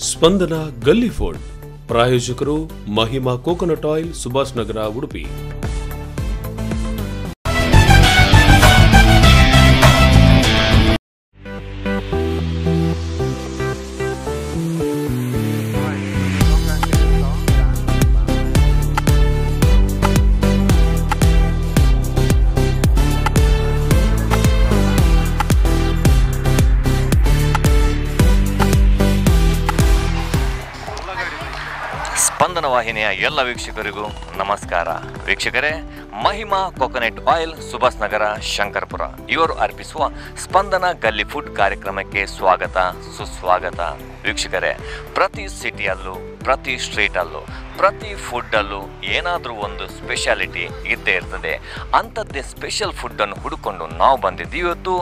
ಸ್ಪಂದನ ಗಲ್ಲಿ ಫುಡ್. ಪ್ರಾಯೋಜಕರು Mahima coconut oil, Subhash ನಗರ, ಉಡುಪಿ. ಸ್ಪಂದನ ವಾಹಿನಿಯ ಎಲ್ಲ ವೀಕ್ಷಕರಿಗೂ ನಮಸ್ಕಾರ. ವೀಕ್ಷಕರೇ, ಮಹಿಮಾ ಕೋಕೋನಟ್ ಆಯಿಲ್, ಸುಭಾಷ್ ನಗರ, ಶಂಕರಪುರ ಇವರು ಅರ್ಪಿಸುವ ಸ್ಪಂದನ ಗಲ್ಲಿ ಫುಡ್ ಕಾರ್ಯಕ್ರಮಕ್ಕೆ ಸ್ವಾಗತ ಸುಸ್ವಾಗತ. ವೀಕ್ಷಕರೇ, ಪ್ರತಿ ಸಿಟಿಯಲ್ಲೂ, ಪ್ರತಿ ಸ್ಟ್ರೀಟಲ್ಲೂ, ಪ್ರತಿ ಫುಡ್ಡಲ್ಲೂ ಏನಾದರೂ ಒಂದು ಸ್ಪೆಷಾಲಿಟಿ ಇದ್ದೇ ಇರ್ತದೆ. ಅಂಥದ್ದೇ ಸ್ಪೆಷಲ್ ಫುಡ್ಡನ್ನು ಹುಡುಕೊಂಡು ನಾವು ಬಂದಿದ್ದೀವಿ ಇವತ್ತು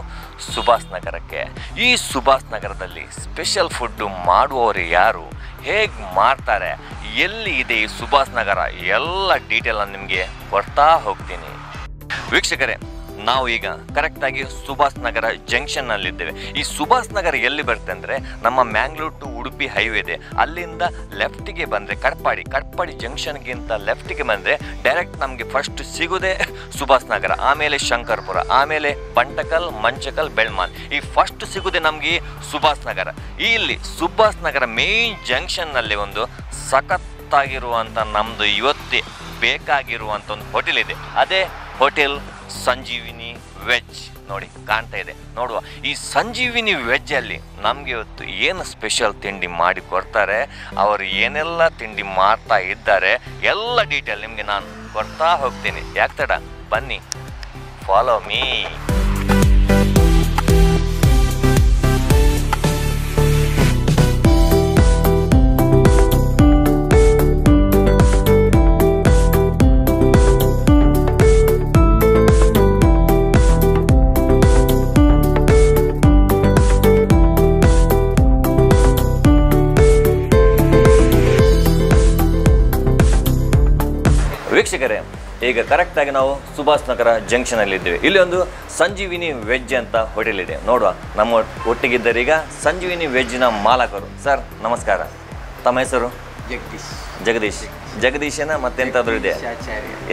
ಸುಭಾಷ್ ನಗರಕ್ಕೆ. ಈ ಸುಭಾಷ್ ನಗರದಲ್ಲಿ ಸ್ಪೆಷಲ್ ಫುಡ್ಡು ಮಾಡುವವರು ಯಾರು, ಹೇಗೆ ಮಾಡ್ತಾರೆ, ಎಲ್ಲಿ ಇದೆ ಈ ಸುಭಾಷ್ ನಗರ, ಎಲ್ಲ ಡೀಟೇಲನ್ನು ನಿಮಗೆ ಕೊಡ್ತಾ ಹೋಗ್ತೀನಿ. ವೀಕ್ಷಕರೇ, ನಾವು ಈಗ ಕರೆಕ್ಟಾಗಿ ಸುಭಾಷ್ ನಗರ ಜಂಕ್ಷನ್ನಲ್ಲಿದ್ದೇವೆ. ಈ ಸುಭಾಷ್ ನಗರ ಎಲ್ಲಿ ಬರುತ್ತೆ ಅಂದರೆ, ನಮ್ಮ ಮ್ಯಾಂಗ್ಳೂರ್ ಟು ಉಡುಪಿ ಹೈವೇ ಇದೆ, ಅಲ್ಲಿಂದ ಲೆಫ್ಟಿಗೆ ಬಂದರೆ ಕಟ್ಪಾಡಿ, ಕಟ್ಪಾಡಿ ಜಂಕ್ಷನ್ಗಿಂತ ಲೆಫ್ಟಿಗೆ ಬಂದರೆ ಡೈರೆಕ್ಟ್ ನಮಗೆ ಫಸ್ಟ್ ಸಿಗೋದೇ ಸುಭಾಷ್ ನಗರ, ಆಮೇಲೆ ಶಂಕರ್ಪುರ, ಆಮೇಲೆ ಬಂಟಕಲ್, ಮಂಚಕಲ್, ಬೆಳ್ಮಾಲ್. ಈ ಫಸ್ಟ್ ಸಿಗೋದೇ ನಮಗೆ ಸುಭಾಷ್ ನಗರ. ಇಲ್ಲಿ ಸುಭಾಷ್ ನಗರ ಮೇನ್ ಜಂಕ್ಷನ್ನಲ್ಲಿ ಒಂದು ಸಖತ್ತಾಗಿರುವಂಥ ನಮ್ಮದು ಇವತ್ತೇ ಬೇಕಾಗಿರುವಂಥ ಒಂದು ಹೋಟೆಲ್ ಇದೆ. ಅದೇ ಹೋಟೆಲ್ ಸಂಜೀವಿನಿ ವೆಜ್. ನೋಡಿ ಕಾಣ್ತಾ ಇದೆ, ನೋಡುವ ಈ ಸಂಜೀವಿನಿ ವೆಜ್ಜಲ್ಲಿ ನಮಗೆ ಇವತ್ತು ಏನು ಸ್ಪೆಷಲ್ ತಿಂಡಿ ಮಾಡಿ ಕೊಡ್ತಾರೆ, ಅವರು ಏನೆಲ್ಲ ತಿಂಡಿ ಮಾಡ್ತಾ ಇದ್ದಾರೆ, ಎಲ್ಲ ಡೀಟೇಲ್ ನಿಮಗೆ ನಾನು ಕೊಡ್ತಾ ಹೋಗ್ತೀನಿ. ಯಾಕೆ ತಡ, ಬನ್ನಿ, ಫಾಲೋ ಮೀ. ವೀಕ್ಷಕರೇ, ಈಗ ಕರೆಕ್ಟಾಗಿ ನಾವು ಸುಭಾಷ್ ನಗರ ಜಂಕ್ಷನಲ್ಲಿದ್ದೇವೆ. ಇಲ್ಲಿ ಒಂದು ಸಂಜೀವಿನಿ ವೆಜ್ ಅಂತ ಹೋಟೆಲ್ ಇದೆ. ನೋಡುವ, ನಮ್ಮ ಒಟ್ಟಿಗಿದ್ದರೆ ಈಗ ಸಂಜೀವಿನಿ ವೆಜ್ನ ಮಾಲಕರು. ಸರ್ ನಮಸ್ಕಾರ, ತಮ್ಮ ಹೆಸರು? ಜಗದೀಶ್. ಜಗದೀಶ್, ಜಗದೀಶನ ಮತ್ತೆಂತಾದರೂ ಇದೆ?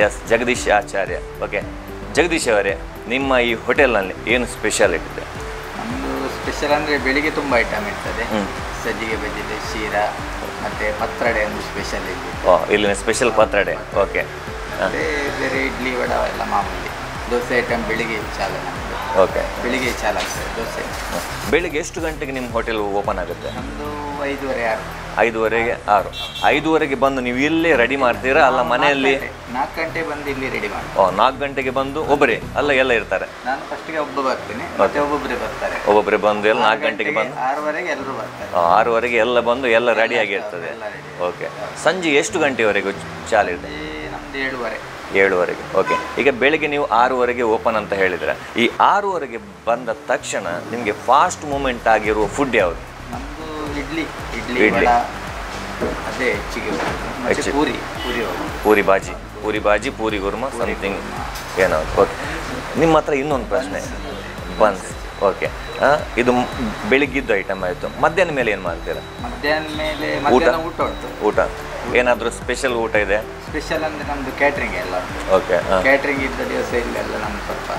ಎಸ್, ಜಗದೀಶ್ ಆಚಾರ್ಯ. ಓಕೆ ಜಗದೀಶ್ ಅವರೇ, ನಿಮ್ಮ ಈ ಹೋಟೆಲ್ನಲ್ಲಿ ಏನು ಸ್ಪೆಷಾಲಿಟಿ ಇದೆ? ನಮ್ಮದು ಸ್ಪೆಷಲ್ ಅಂದರೆ ಬೆಳಿಗ್ಗೆ ತುಂಬ ಐಟಮ್ ಇರ್ತದೆ. ಸಜ್ಜಿಗೆ ಬಜ್ಜಿ, ಶೀರಾ, ಮತ್ತು ಪತ್ರೊಡೆ ಒಂದು ಸ್ಪೆಷಲ್ ಇಲ್ಲಿ. ಇಲ್ಲಿನ ಸ್ಪೆಷಲ್ ಪತ್ರೊಡೆ. ಓಕೆ. ಮತ್ತು ಬೇರೆ ಇಡ್ಲಿ, ವಡ ಎಲ್ಲ ಮಾಮೂಲಿ. ದೋಸೆ ಐಟಮ್ ಬೆಳಿಗ್ಗೆ ಚಾಲ ನಮ್ಮದು. ಓಕೆ, ಬೆಳಿಗ್ಗೆ ಚಾಲ ಆಗ್ತದೆ ದೋಸೆ. ಬೆಳಿಗ್ಗೆ ಎಷ್ಟು ಗಂಟೆಗೆ ನಿಮ್ಮ ಹೋಟೆಲ್ ಓಪನ್ ಆಗುತ್ತೆ? ನಮ್ಮದು 5:30 6. 5:30 6. 5:30ಗೆ ಬಂದು ನೀವು ಇಲ್ಲೇ ರೆಡಿ ಮಾಡ್ತೀರಾ ಅಲ್ಲ ಮನೆಯಲ್ಲಿ? 4 ಗಂಟೆ ಬಂದು ಇಲ್ಲಿ ರೆಡಿ ಮಾಡ್ತೀವಿ. ಓ, 4 ಗಂಟೆಗೆ ಬಂದು ಒಬ್ಬರೇ ಅಲ್ಲ ಎಲ್ಲ ಇರ್ತಾರೆ? ನಾನು ಫಸ್ಟ್ಗೆ ಒಬ್ಬ ಬರ್ತೀನಿ, ಮತ್ತೆ ಒಬ್ಬೊಬ್ಬರೇ ಬರ್ತಾರೆ. ಒಬ್ಬೊಬ್ಬರೇ ಬಂದು ಎಲ್ಲ 4 ಗಂಟೆಗೆ ಬಂದು 6:30ಗೆ ಎಲ್ಲರೂ ಬರ್ತಾರೆ. 6:30ಗೆ ಎಲ್ಲ ಬಂದು ಎಲ್ಲ ರೆಡಿ ಆಗಿರ್ತದೆ. ಓಕೆ. ಸಂಜೆ ಎಷ್ಟು ಗಂಟೆವರೆಗೂ ಚಾಲು ಇದೆ? ನಮ್ದು 7:30. 7:30ಗೆ. ಓಕೆ. ಈಗ ಬೆಳಿಗ್ಗೆ ನೀವು 6:30ಗೆ ಓಪನ್ ಅಂತ ಹೇಳಿದ್ರೆ, ಈ 6:30ಗೆ ಬಂದ ತಕ್ಷಣ ನಿಮಗೆ ಫಾಸ್ಟ್ ಮೂಮೆಂಟ್ ಆಗಿರುವ ಫುಡ್ ಯಾವುದು? ನಮ್ಮದು ಇಡ್ಲಿ, ಇಡ್ಲಿ ವಡ ಅದೇ ಹೆಚ್ಚಿಗೆ. ಪೂರಿ, ಪೂರಿ, ಪೂರಿ ಬಾಜಿ, ಪೂರಿ ಬಾಜಿ, ಪೂರಿ ಗುರ್ಮ, ಸಮಥಿಂಗ್ ಏನೋ. ಓಕೆ. ನಿಮ್ಮ ಹತ್ರ ಇನ್ನೊಂದು ಪ್ರಶ್ನೆ, ಬನ್ಸ್. ಓಕೆ, ಇದು ಬೆಳಿಗ್ಗಿದ್ದು ಐಟಮ್ ಆಯಿತು. ಮಧ್ಯಾಹ್ನ ಮೇಲೆ ಏನು ಮಾಡ್ತೀರಾ? ಮಧ್ಯಾಹ್ನ ಮೇಲೆ ಊಟ ಉಂಟು. ಊಟ ಏನಾದರೂ ಸ್ಪೆಷಲ್ ಊಟ ಇದೆ? ಸ್ಪೆಷಲ್ ಅಂದರೆ ನಮ್ಮದು ಕ್ಯಾಟ್ರಿಂಗ್ ಎಲ್ಲ. ಓಕೆ, ಕ್ಯಾಟ್ರಿಂಗ್ ಇದ್ದ ದಿವಸ ಇಲ್ಲೆಲ್ಲ ನಮ್ದು ಸ್ವಲ್ಪ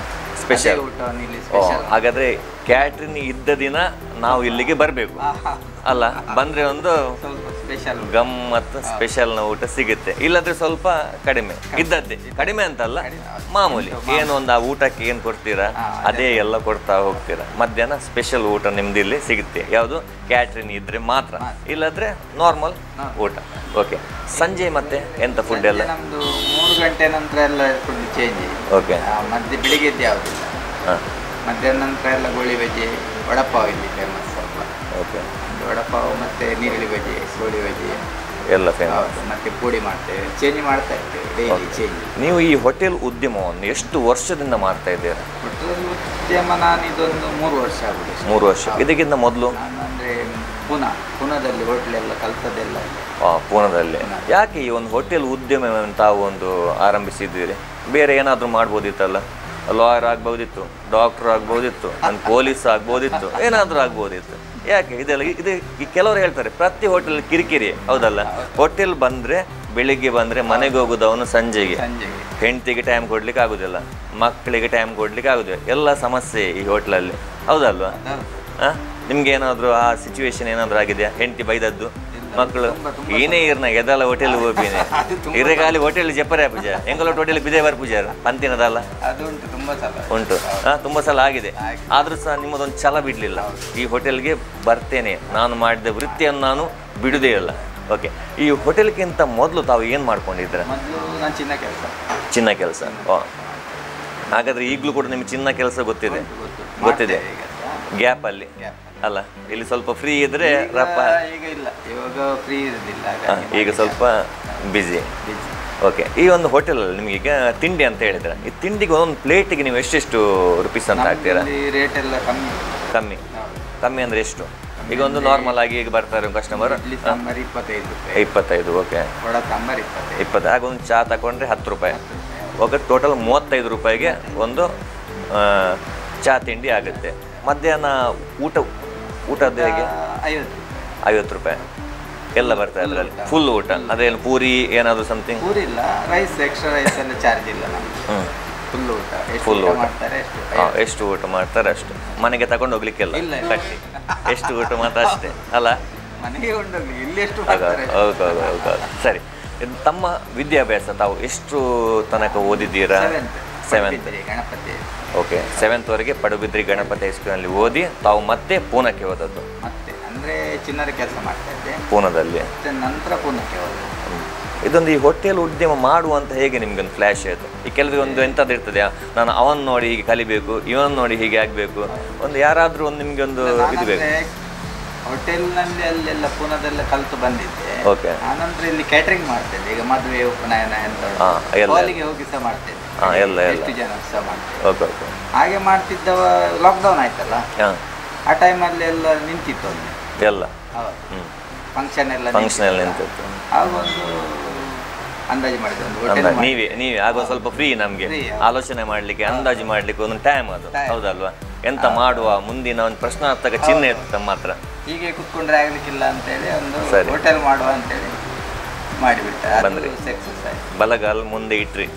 ಸ್ಪೆಷಲ್ ಊಟ ಇಲ್ಲಿ ಸ್ಪೆಷಲ್. ಹಾಗಾದರೆ ಕ್ಯಾಟ್ರಿಂಗ್ ಇದ್ದ ದಿನ ನಾವು ಇಲ್ಲಿಗೆ ಬರಬೇಕು ಅಲ್ಲ? ಬಂದರೆ ಒಂದು ಸ್ವಲ್ಪ ಸ್ಪೆಷಲ್ ಗಮ್ಮತ್ತು ಸ್ಪೆಷಲ್ನ ಊಟ ಸಿಗುತ್ತೆ. ಇಲ್ಲಾಂದರೆ ಸ್ವಲ್ಪ ಕಡಿಮೆ ಇದ್ದದ್ದೇ, ಕಡಿಮೆ ಅಂತಲ್ಲ, ಮಾಮೂಲಿ ಏನು ಒಂದು ಆ ಊಟಕ್ಕೆ ಏನು ಕೊಡ್ತೀರಾ ಅದೇ ಎಲ್ಲ ಕೊಡ್ತಾ ಹೋಗ್ತೀರಾ. ಮಧ್ಯಾಹ್ನ ಸ್ಪೆಷಲ್ ಊಟ ನಿಮ್ದು ಇಲ್ಲಿ ಸಿಗುತ್ತೆ, ಯಾವುದು ಕ್ಯಾಟ್ರಿಂಗ್ ಇದ್ದರೆ ಮಾತ್ರ, ಇಲ್ಲಾಂದರೆ ನಾರ್ಮಲ್ ಊಟ. ಓಕೆ. ಸಂಜೆ ಮತ್ತೆ ಎಂತ ಫುಡ್ ಎಲ್ಲ? ನಮ್ಮದು 3 ಗಂಟೆ ನಂತರ ಎಲ್ಲ ಫುಡ್ ಚೇಂಜ್. ಓಕೆ. ಮಧ್ಯೆ ಬೆಳಿಗ್ಗೆದ್ದು ಯಾವುದಿಲ್ಲ. ಹಾಂ. ಮಧ್ಯಾಹ್ನ ನಂತರ ಎಲ್ಲ ಗೋಳಿ ಬಜ್ಜಿ, ವಡಪಾವ್ ಇಲ್ಲಿ ಫೇಮಸ್ ಸ್ವಲ್ಪ. ಓಕೆ. ವಡಪಾವ್ ಮತ್ತು ನೀರುಳ್ಳಿ ಬಜ್ಜಿ, ಗೋಳಿ ಬಜ್ಜಿ ಎಲ್ಲ ಫೇಮಸ್. ಮತ್ತು ಪೂಡಿ ಮಾಡ್ತೇವೆ, ಚೇಂಜ್ ಮಾಡ್ತಾ ಇರ್ತೇವೆ, ಡೈಲಿ ಚೇಂಜ್. ನೀವು ಈ ಹೋಟೆಲ್ ಉದ್ಯಮವನ್ನು ಎಷ್ಟು ವರ್ಷದಿಂದ ಮಾಡ್ತಾ ಇದ್ದೀರಾ? ಹೋಟೆಲ್ ಉದ್ಯಮ ನಾನು ಇದೊಂದು 3 ವರ್ಷ ಆಗುದು. 3 ವರ್ಷ. ಇದಕ್ಕಿಂತ ಮೊದಲು? ನಾನು ಅಂದರೆ ಪೂನಾದಲ್ಲಿ ಹೋಟೆಲ್ ಎಲ್ಲ ಕಲ್ತದ್ದೆಲ್ಲ. ಪೂನಾದಲ್ಲಿ. ಯಾಕೆ ಈ ಒಂದು ಹೋಟೆಲ್ ಉದ್ಯಮವನ್ನು ತಾವು ಒಂದು ಆರಂಭಿಸಿದ್ದೀರಿ? ಬೇರೆ ಏನಾದರೂ ಮಾಡ್ಬೋದಿತ್ತಲ್ಲ? ಲಾಯರ್ ಆಗ್ಬೋದಿತ್ತು, ಡಾಕ್ಟರ್ ಆಗ್ಬೋದಿತ್ತು, ನನ್ನ ಪೊಲೀಸ್ ಆಗ್ಬೋದಿತ್ತು, ಏನಾದರೂ ಆಗ್ಬೋದಿತ್ತು. ಯಾಕೆ ಇದೆಲ್ಲ? ಇದು ಕೆಲವರು ಹೇಳ್ತಾರೆ ಪ್ರತಿ ಹೋಟೆಲ್ ಕಿರಿಕಿರಿ, ಹೌದಲ್ಲ? ಹೋಟೆಲ್ ಬಂದರೆ ಬೆಳಿಗ್ಗೆ ಬಂದರೆ ಮನೆಗೆ ಹೋಗೋದು ಅವನು ಸಂಜೆಗೆ, ಹೆಂಡತಿಗೆ ಟೈಮ್ ಕೊಡ್ಲಿಕ್ಕೆ ಆಗುದಿಲ್ಲ, ಮಕ್ಕಳಿಗೆ ಟೈಮ್ ಕೊಡ್ಲಿಕ್ಕೆ ಆಗುದಿಲ್ಲ, ಎಲ್ಲ ಸಮಸ್ಯೆ ಈ ಹೋಟ್ಲಲ್ಲಿ, ಹೌದಲ್ವಾ? ನಿಮ್ಗೆ ಏನಾದರೂ ಆ ಸಿಚುವೇಶನ್ ಏನಾದರೂ ಆಗಿದೆಯಾ? ಹೆಂಡತಿ ಬೈದದ್ದು, ಮಕ್ಕಳು ಏನೇ ಇರ್ನ ಎದಲ್ಲ ಹೋಟೆಲ್ ಹೋಗಿನಿ ಇರಗಾಲಿ ಹೋಟೆಲ್ ಜಪ್ಪರೆ ಪೂಜಾ ಎಂಗಲೋಟ್ ಹೋಟೆಲ್ ಬಿದೆ ಬಾರ್ ಪೂಜಾರ ಪಂತಿನದಲ್ಲ ಉಂಟು. ತುಂಬ ಸಲ ಆಗಿದೆ. ಆದರೂ ಸಹ ನಿಮ್ಮದೊಂದು ಛಲ ಬಿಡಲಿಲ್ಲ, ಈ ಹೋಟೆಲ್ಗೆ ಬರ್ತೇನೆ, ನಾನು ಮಾಡಿದ ವೃತ್ತಿಯನ್ನು ನಾನು ಬಿಡುವುದೇ ಇಲ್ಲ. ಓಕೆ, ಈ ಹೋಟೆಲ್ಗಿಂತ ಮೊದಲು ತಾವು ಏನು ಮಾಡ್ಕೊಂಡಿದ್ದೀರಾ? ಚಿನ್ನ ಕೆಲಸ. ಚಿನ್ನ ಕೆಲಸ. ಓ, ಹಾಗಾದರೆ ಈಗಲೂ ಕೂಡ ನಿಮ್ಗೆ ಚಿನ್ನ ಕೆಲಸ ಗೊತ್ತಿದೆ? ಗೊತ್ತಿದೆ. ಗ್ಯಾಪಲ್ಲಿ ಅಲ್ಲ, ಇಲ್ಲಿ ಸ್ವಲ್ಪ ಫ್ರೀ ಇದ್ರೆ ರಪ್ಪ. ಈಗ ಇಲ್ಲ, ಇವಾಗ ಫ್ರೀ ಇರೋದಿಲ್ಲ, ಈಗ ಸ್ವಲ್ಪ ಬ್ಯುಸಿ. ಓಕೆ, ಈ ಒಂದು ಹೋಟೆಲಲ್ಲಿ ನಿಮಗೀಗ ತಿಂಡಿ ಅಂತ ಹೇಳಿದ್ರೆ, ಈ ತಿಂಡಿಗೆ ಒಂದೊಂದು ಪ್ಲೇಟಿಗೆ ನೀವು ಎಷ್ಟೆಷ್ಟು ರುಪೀಸ್ ಅಂತ ಹಾಕ್ತೀರಾ? ರೇಟ್ ಎಲ್ಲ ಕಮ್ಮಿ. ಕಮ್ಮಿ ಕಮ್ಮಿ ಅಂದರೆ ಎಷ್ಟು? ಈಗ ಒಂದು ನಾರ್ಮಲ್ ಆಗಿ ಈಗ ಬರ್ತಾರೆ ಕಸ್ಟಮರ್ 25 ರೂಪಾಯಿ. 25. ಓಕೆ, 20. ಆಗ ಒಂದು ಚಹಾ ತಗೊಂಡ್ರೆ 10 ರೂಪಾಯಿ. ಓಕೆ, ಟೋಟಲ್ 35 ರೂಪಾಯಿಗೆ ಒಂದು ಚಹಾ ತಿಂಡಿ ಆಗುತ್ತೆ. ಮಧ್ಯಾಹ್ನ ಊಟ ಊಟದ್ದು ಹೇಗೆ? 50 ರೂಪಾಯಿ ಎಲ್ಲ ಬರ್ತಾ ಅದರಲ್ಲಿ ಫುಲ್ ಊಟ. ಅದೇನು ಪೂರಿ ಏನಾದರೂ ಸಮಥಿಂಗ್? ಪೂರಿ ಇಲ್ಲ, rice, extra rice ಎಲ್ಲ ಚಾರ್ಜ್ ಇಲ್ಲ ನಮಗೆ. ಫುಲ್ ಊಟ, ಫುಲ್ ಊಟ ಮಾಡ್ತಾರೆ. ಎಷ್ಟು ಊಟ ಮಾಡ್ತಾರೆ ಅಷ್ಟು ಮನೆಗೆ ತಗೊಂಡು ಹೋಗ್ಲಿಕ್ಕಿಲ್ಲ, ಕಟ್ಟಿ ಎಷ್ಟು ಊಟ ಮಾಡ್ತಾರೆ ಅಷ್ಟೇ ಅಲ್ಲ, ಮನೆಗೆ ಕೊಂಡೋಗ್ಲಿ ಇಲ್ಲಿ ಎಷ್ಟು. ಹೌದು ಹೌದು ಹೌದು. ಸರಿ, ತಮ್ಮ ವಿದ್ಯಾಭ್ಯಾಸ ತಾವು ಎಷ್ಟು ತನಕ ಓದಿದ್ದೀರಾ? ಸೆವೆಂತ್. ಗಣಪತಿ. ಓಕೆ, ಸೆವೆಂತ್ವರೆಗೆ ಪಡುಬಿದ್ರಿ ಗಣಪತಿ ಹೈಸ್ಕೂಲಲ್ಲಿ ಓದಿ ತಾವು ಮತ್ತೆ ಪೂನಾಕ್ಕೆ ಹೋದದ್ದು? ಮತ್ತೆ ಅಂದರೆ ಚಿನ್ನದ ಕೆಲಸ ಮಾಡ್ತಾ ಇದ್ದೆ ಪೂನಾದಲ್ಲಿ, ನಂತರ ಪೂನಾಕ್ಕೆ ಹೋದೆ. ಇದೊಂದು ಈ ಹೋಟೆಲ್ ಉದ್ಯಮ ಮಾಡುವಂತ ಹೇಗೆ ನಿಮ್ಗೊಂದು ಫ್ಲ್ಯಾಶ್ ಆಯಿತು? ಈ ಕೆಲವರಿಗೆ ಒಂದು ಎಂಥದ್ದು ಇರ್ತದೆ, ನಾನು ಅವನ್ ನೋಡಿ ಹೀಗೆ ಕಲಿಬೇಕು, ಇವನ್ ನೋಡಿ ಹೀಗೆ ಆಗಬೇಕು, ಒಂದು ಯಾರಾದರೂ ಒಂದು ನಿಮಗೆ ಒಂದು ಇದು ಬೇಕು. ಹೋಟೆಲ್ನಲ್ಲಿ ಅಲ್ಲೆಲ್ಲ ಪೂನಾದೆಲ್ಲ ಕಲಿತು ಬಂದಿದ್ದೆ. ಓಕೆ, ಆನಂತರ ಇಲ್ಲಿ ಕ್ಯಾಟರಿಂಗ್ ಮಾಡ್ತೇನೆ. ಈಗ ಮದುವೆ, ಉಪನಯನ ಎಂತ ಅಲ್ಲಿಗೆ ಹೋಗಿ ಸಹ ಮಾಡ್ತೇನೆ, ಎಲ್ಲ ಎಷ್ಟು ಜನ ಸಹ ಮಾಡ್ತೇನೆ. ಓಕೆ ಓಕೆ, ಹಾಗೆ ಮಾಡ್ತಿದ್ದವ ಲಾಕ್ಡೌನ್ ಆಯ್ತಲ್ಲ, ಆ ಟೈಮಲ್ಲಿ ಎಲ್ಲ ನಿಂತಿತ್ತು ಅಲ್ಲಿ ಎಲ್ಲ. ಹೌದು, ಫಂಕ್ಷನ್ ಎಲ್ಲ ಫಂಕ್ಷನ್ ಎಲ್ಲ ನಿಂತಿತ್ತು. ಆಗ ಒಂದು ಅಂದಾಜು ಮಾಡಿದೆ ಒಂದು ಹೋಟೆಲ್. ನೀವೇ ನೀವೇ ಆಗ ಸ್ವಲ್ಪ ಫ್ರೀ ನಮಗೆ ಆಲೋಚನೆ ಮಾಡಲಿಕ್ಕೆ, ಅಂದಾಜು ಮಾಡಲಿಕ್ಕೆ ಒಂದೊಂದು ಟೈಮ್ ಅದು, ಹೌದಲ್ವಾ? ಎಂತ ಮಾಡುವ ಮುಂದಿನ ಒಂದು ಪ್ರಶ್ನಾರ್ಥಕ ಚಿಹ್ನೆ ಇತ್ತು ನಮ್ಮ ಹತ್ರ. ಹೀಗೆ ಕುತ್ಕೊಂಡ್ರೆ ಆಗ್ಲಿಕ್ಕಿಲ್ಲ ಅಂತೇಳಿ ಒಂದು ಹೋಟೆಲ್ ಮಾಡುವ ಅಂತೇಳಿ ಮಾಡಿಬಿಟ್ಟೆ. ಬಂದ್ರಿ, ಸಕ್ಸಸ್ ಆಯ್ತು. ಬಲಗಾಲ್ ಮುಂದೆ ಇಟ್ರಿ,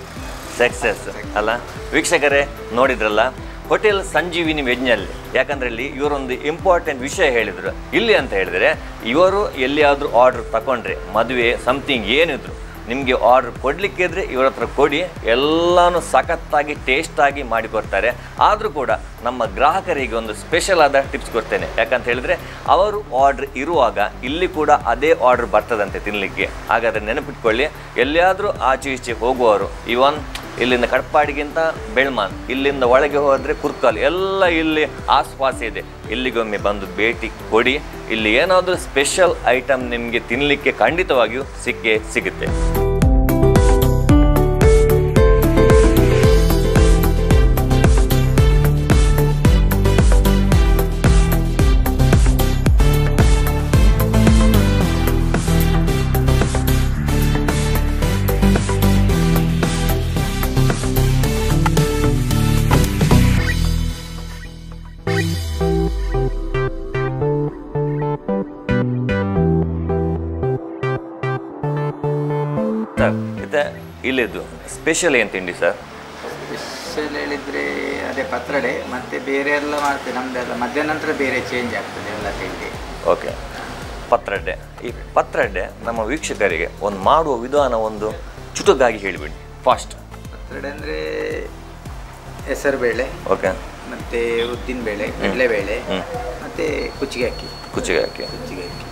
ಸಕ್ಸಸ್ ಅಲ್ಲ ವೀಕ್ಷಕರೇ? ನೋಡಿದ್ರಲ್ಲ ಹೋಟೆಲ್ ಸಂಜೀವಿನಿ ವೆಜ್ನಲ್ಲಿ. ಯಾಕಂದರೆ ಇಲ್ಲಿ ಇವರೊಂದು ಇಂಪಾರ್ಟೆಂಟ್ ವಿಷಯ ಹೇಳಿದರು ಇಲ್ಲಿ ಅಂತ ಹೇಳಿದರೆ, ಇವರು ಎಲ್ಲಿಯಾದರೂ ಆರ್ಡ್ರ್ ತಗೊಂಡ್ರೆ, ಮದುವೆ ಸಮಥಿಂಗ್ ಏನಿದ್ರು ನಿಮಗೆ ಆರ್ಡ್ರ್ ಕೊಡಲಿಕ್ಕಿದ್ರೆ ಇವರ ಹತ್ರ ಕೊಡಿ, ಎಲ್ಲನೂ ಸಖತ್ತಾಗಿ ಟೇಸ್ಟಾಗಿ ಮಾಡಿಕೊಡ್ತಾರೆ. ಆದರೂ ಕೂಡ ನಮ್ಮ ಗ್ರಾಹಕರಿಗೆ ಒಂದು ಸ್ಪೆಷಲ್ ಆದ ಟಿಪ್ಸ್ ಕೊಡ್ತೇನೆ. ಯಾಕಂತ ಹೇಳಿದರೆ ಅವರು ಆರ್ಡ್ರ್ ಇರುವಾಗ ಇಲ್ಲಿ ಕೂಡ ಅದೇ ಆರ್ಡ್ರ್ ಬರ್ತದಂತೆ ತಿನ್ನಲಿಕ್ಕೆ. ಹಾಗಾದರೆ ನೆನಪಿಟ್ಕೊಳ್ಳಿ, ಎಲ್ಲಿಯಾದರೂ ಆಚೆ ಈಚೆ ಹೋಗುವವರು, ಇವನ್ ಇಲ್ಲಿಂದ ಕಟ್ಪಾಡಿಗಿಂತ ಬೆಳ್ಮಾನ್, ಇಲ್ಲಿಂದ ಒಳಗೆ ಹೋದರೆ ಕುರ್ಕಾಲ್, ಎಲ್ಲ ಇಲ್ಲಿ ಆಸ್ಪಾಸ್ ಇದೆ. ಇಲ್ಲಿಗೊಮ್ಮೆ ಬಂದು ಭೇಟಿ ಕೊಡಿ. ಇಲ್ಲಿ ಏನಾದರೂ ಸ್ಪೆಷಲ್ ಐಟಮ್ ನಿಮಗೆ ತಿನ್ನಲಿಕ್ಕೆ ಖಂಡಿತವಾಗಿಯೂ ಸಿಕ್ಕೇ ಸಿಗುತ್ತೆ. ಇಲ್ಲಿದ್ದು ಸ್ಪೆಷಲ್ ಏನು ತಿಂಡಿ ಸರ್? ಸ್ಪೆಷಲ್ ಹೇಳಿದರೆ ಅದೇ ಪತ್ರೊಡೆ, ಮತ್ತು ಬೇರೆ ಎಲ್ಲ ಮಾಡ್ತೇವೆ ನಮ್ಮದೆಲ್ಲ. ಮಧ್ಯಾಹ್ನ ನಂತರ ಬೇರೆ ಚೇಂಜ್ ಆಗ್ತದೆ ಎಲ್ಲ ತಿಂಡಿ. ಓಕೆ, ಪತ್ರೊಡೆ. ಈ ಪತ್ರೊಡೆ ನಮ್ಮ ವೀಕ್ಷಕರಿಗೆ ಒಂದು ಮಾಡುವ ವಿಧಾನ ಒಂದು ಚುಟುಕಾಗಿ ಹೇಳಿಬಿಡಿ ಫಾಸ್ಟ್. ಪತ್ರೊಡೆ ಅಂದರೆ ಹೆಸರುಬೇಳೆ, ಓಕೆ, ಮತ್ತು ಉದ್ದಿನಬೇಳೆ, ಕಡಲೆಬೇಳೆ, ಮತ್ತು ಕುಚ್ಚಿಗೆ ಅಕ್ಕಿ. ಕುಚ್ಚಿಗೆ ಅಕ್ಕಿ, ಕುಚ್ಚಿಗೆ ಅಕ್ಕಿ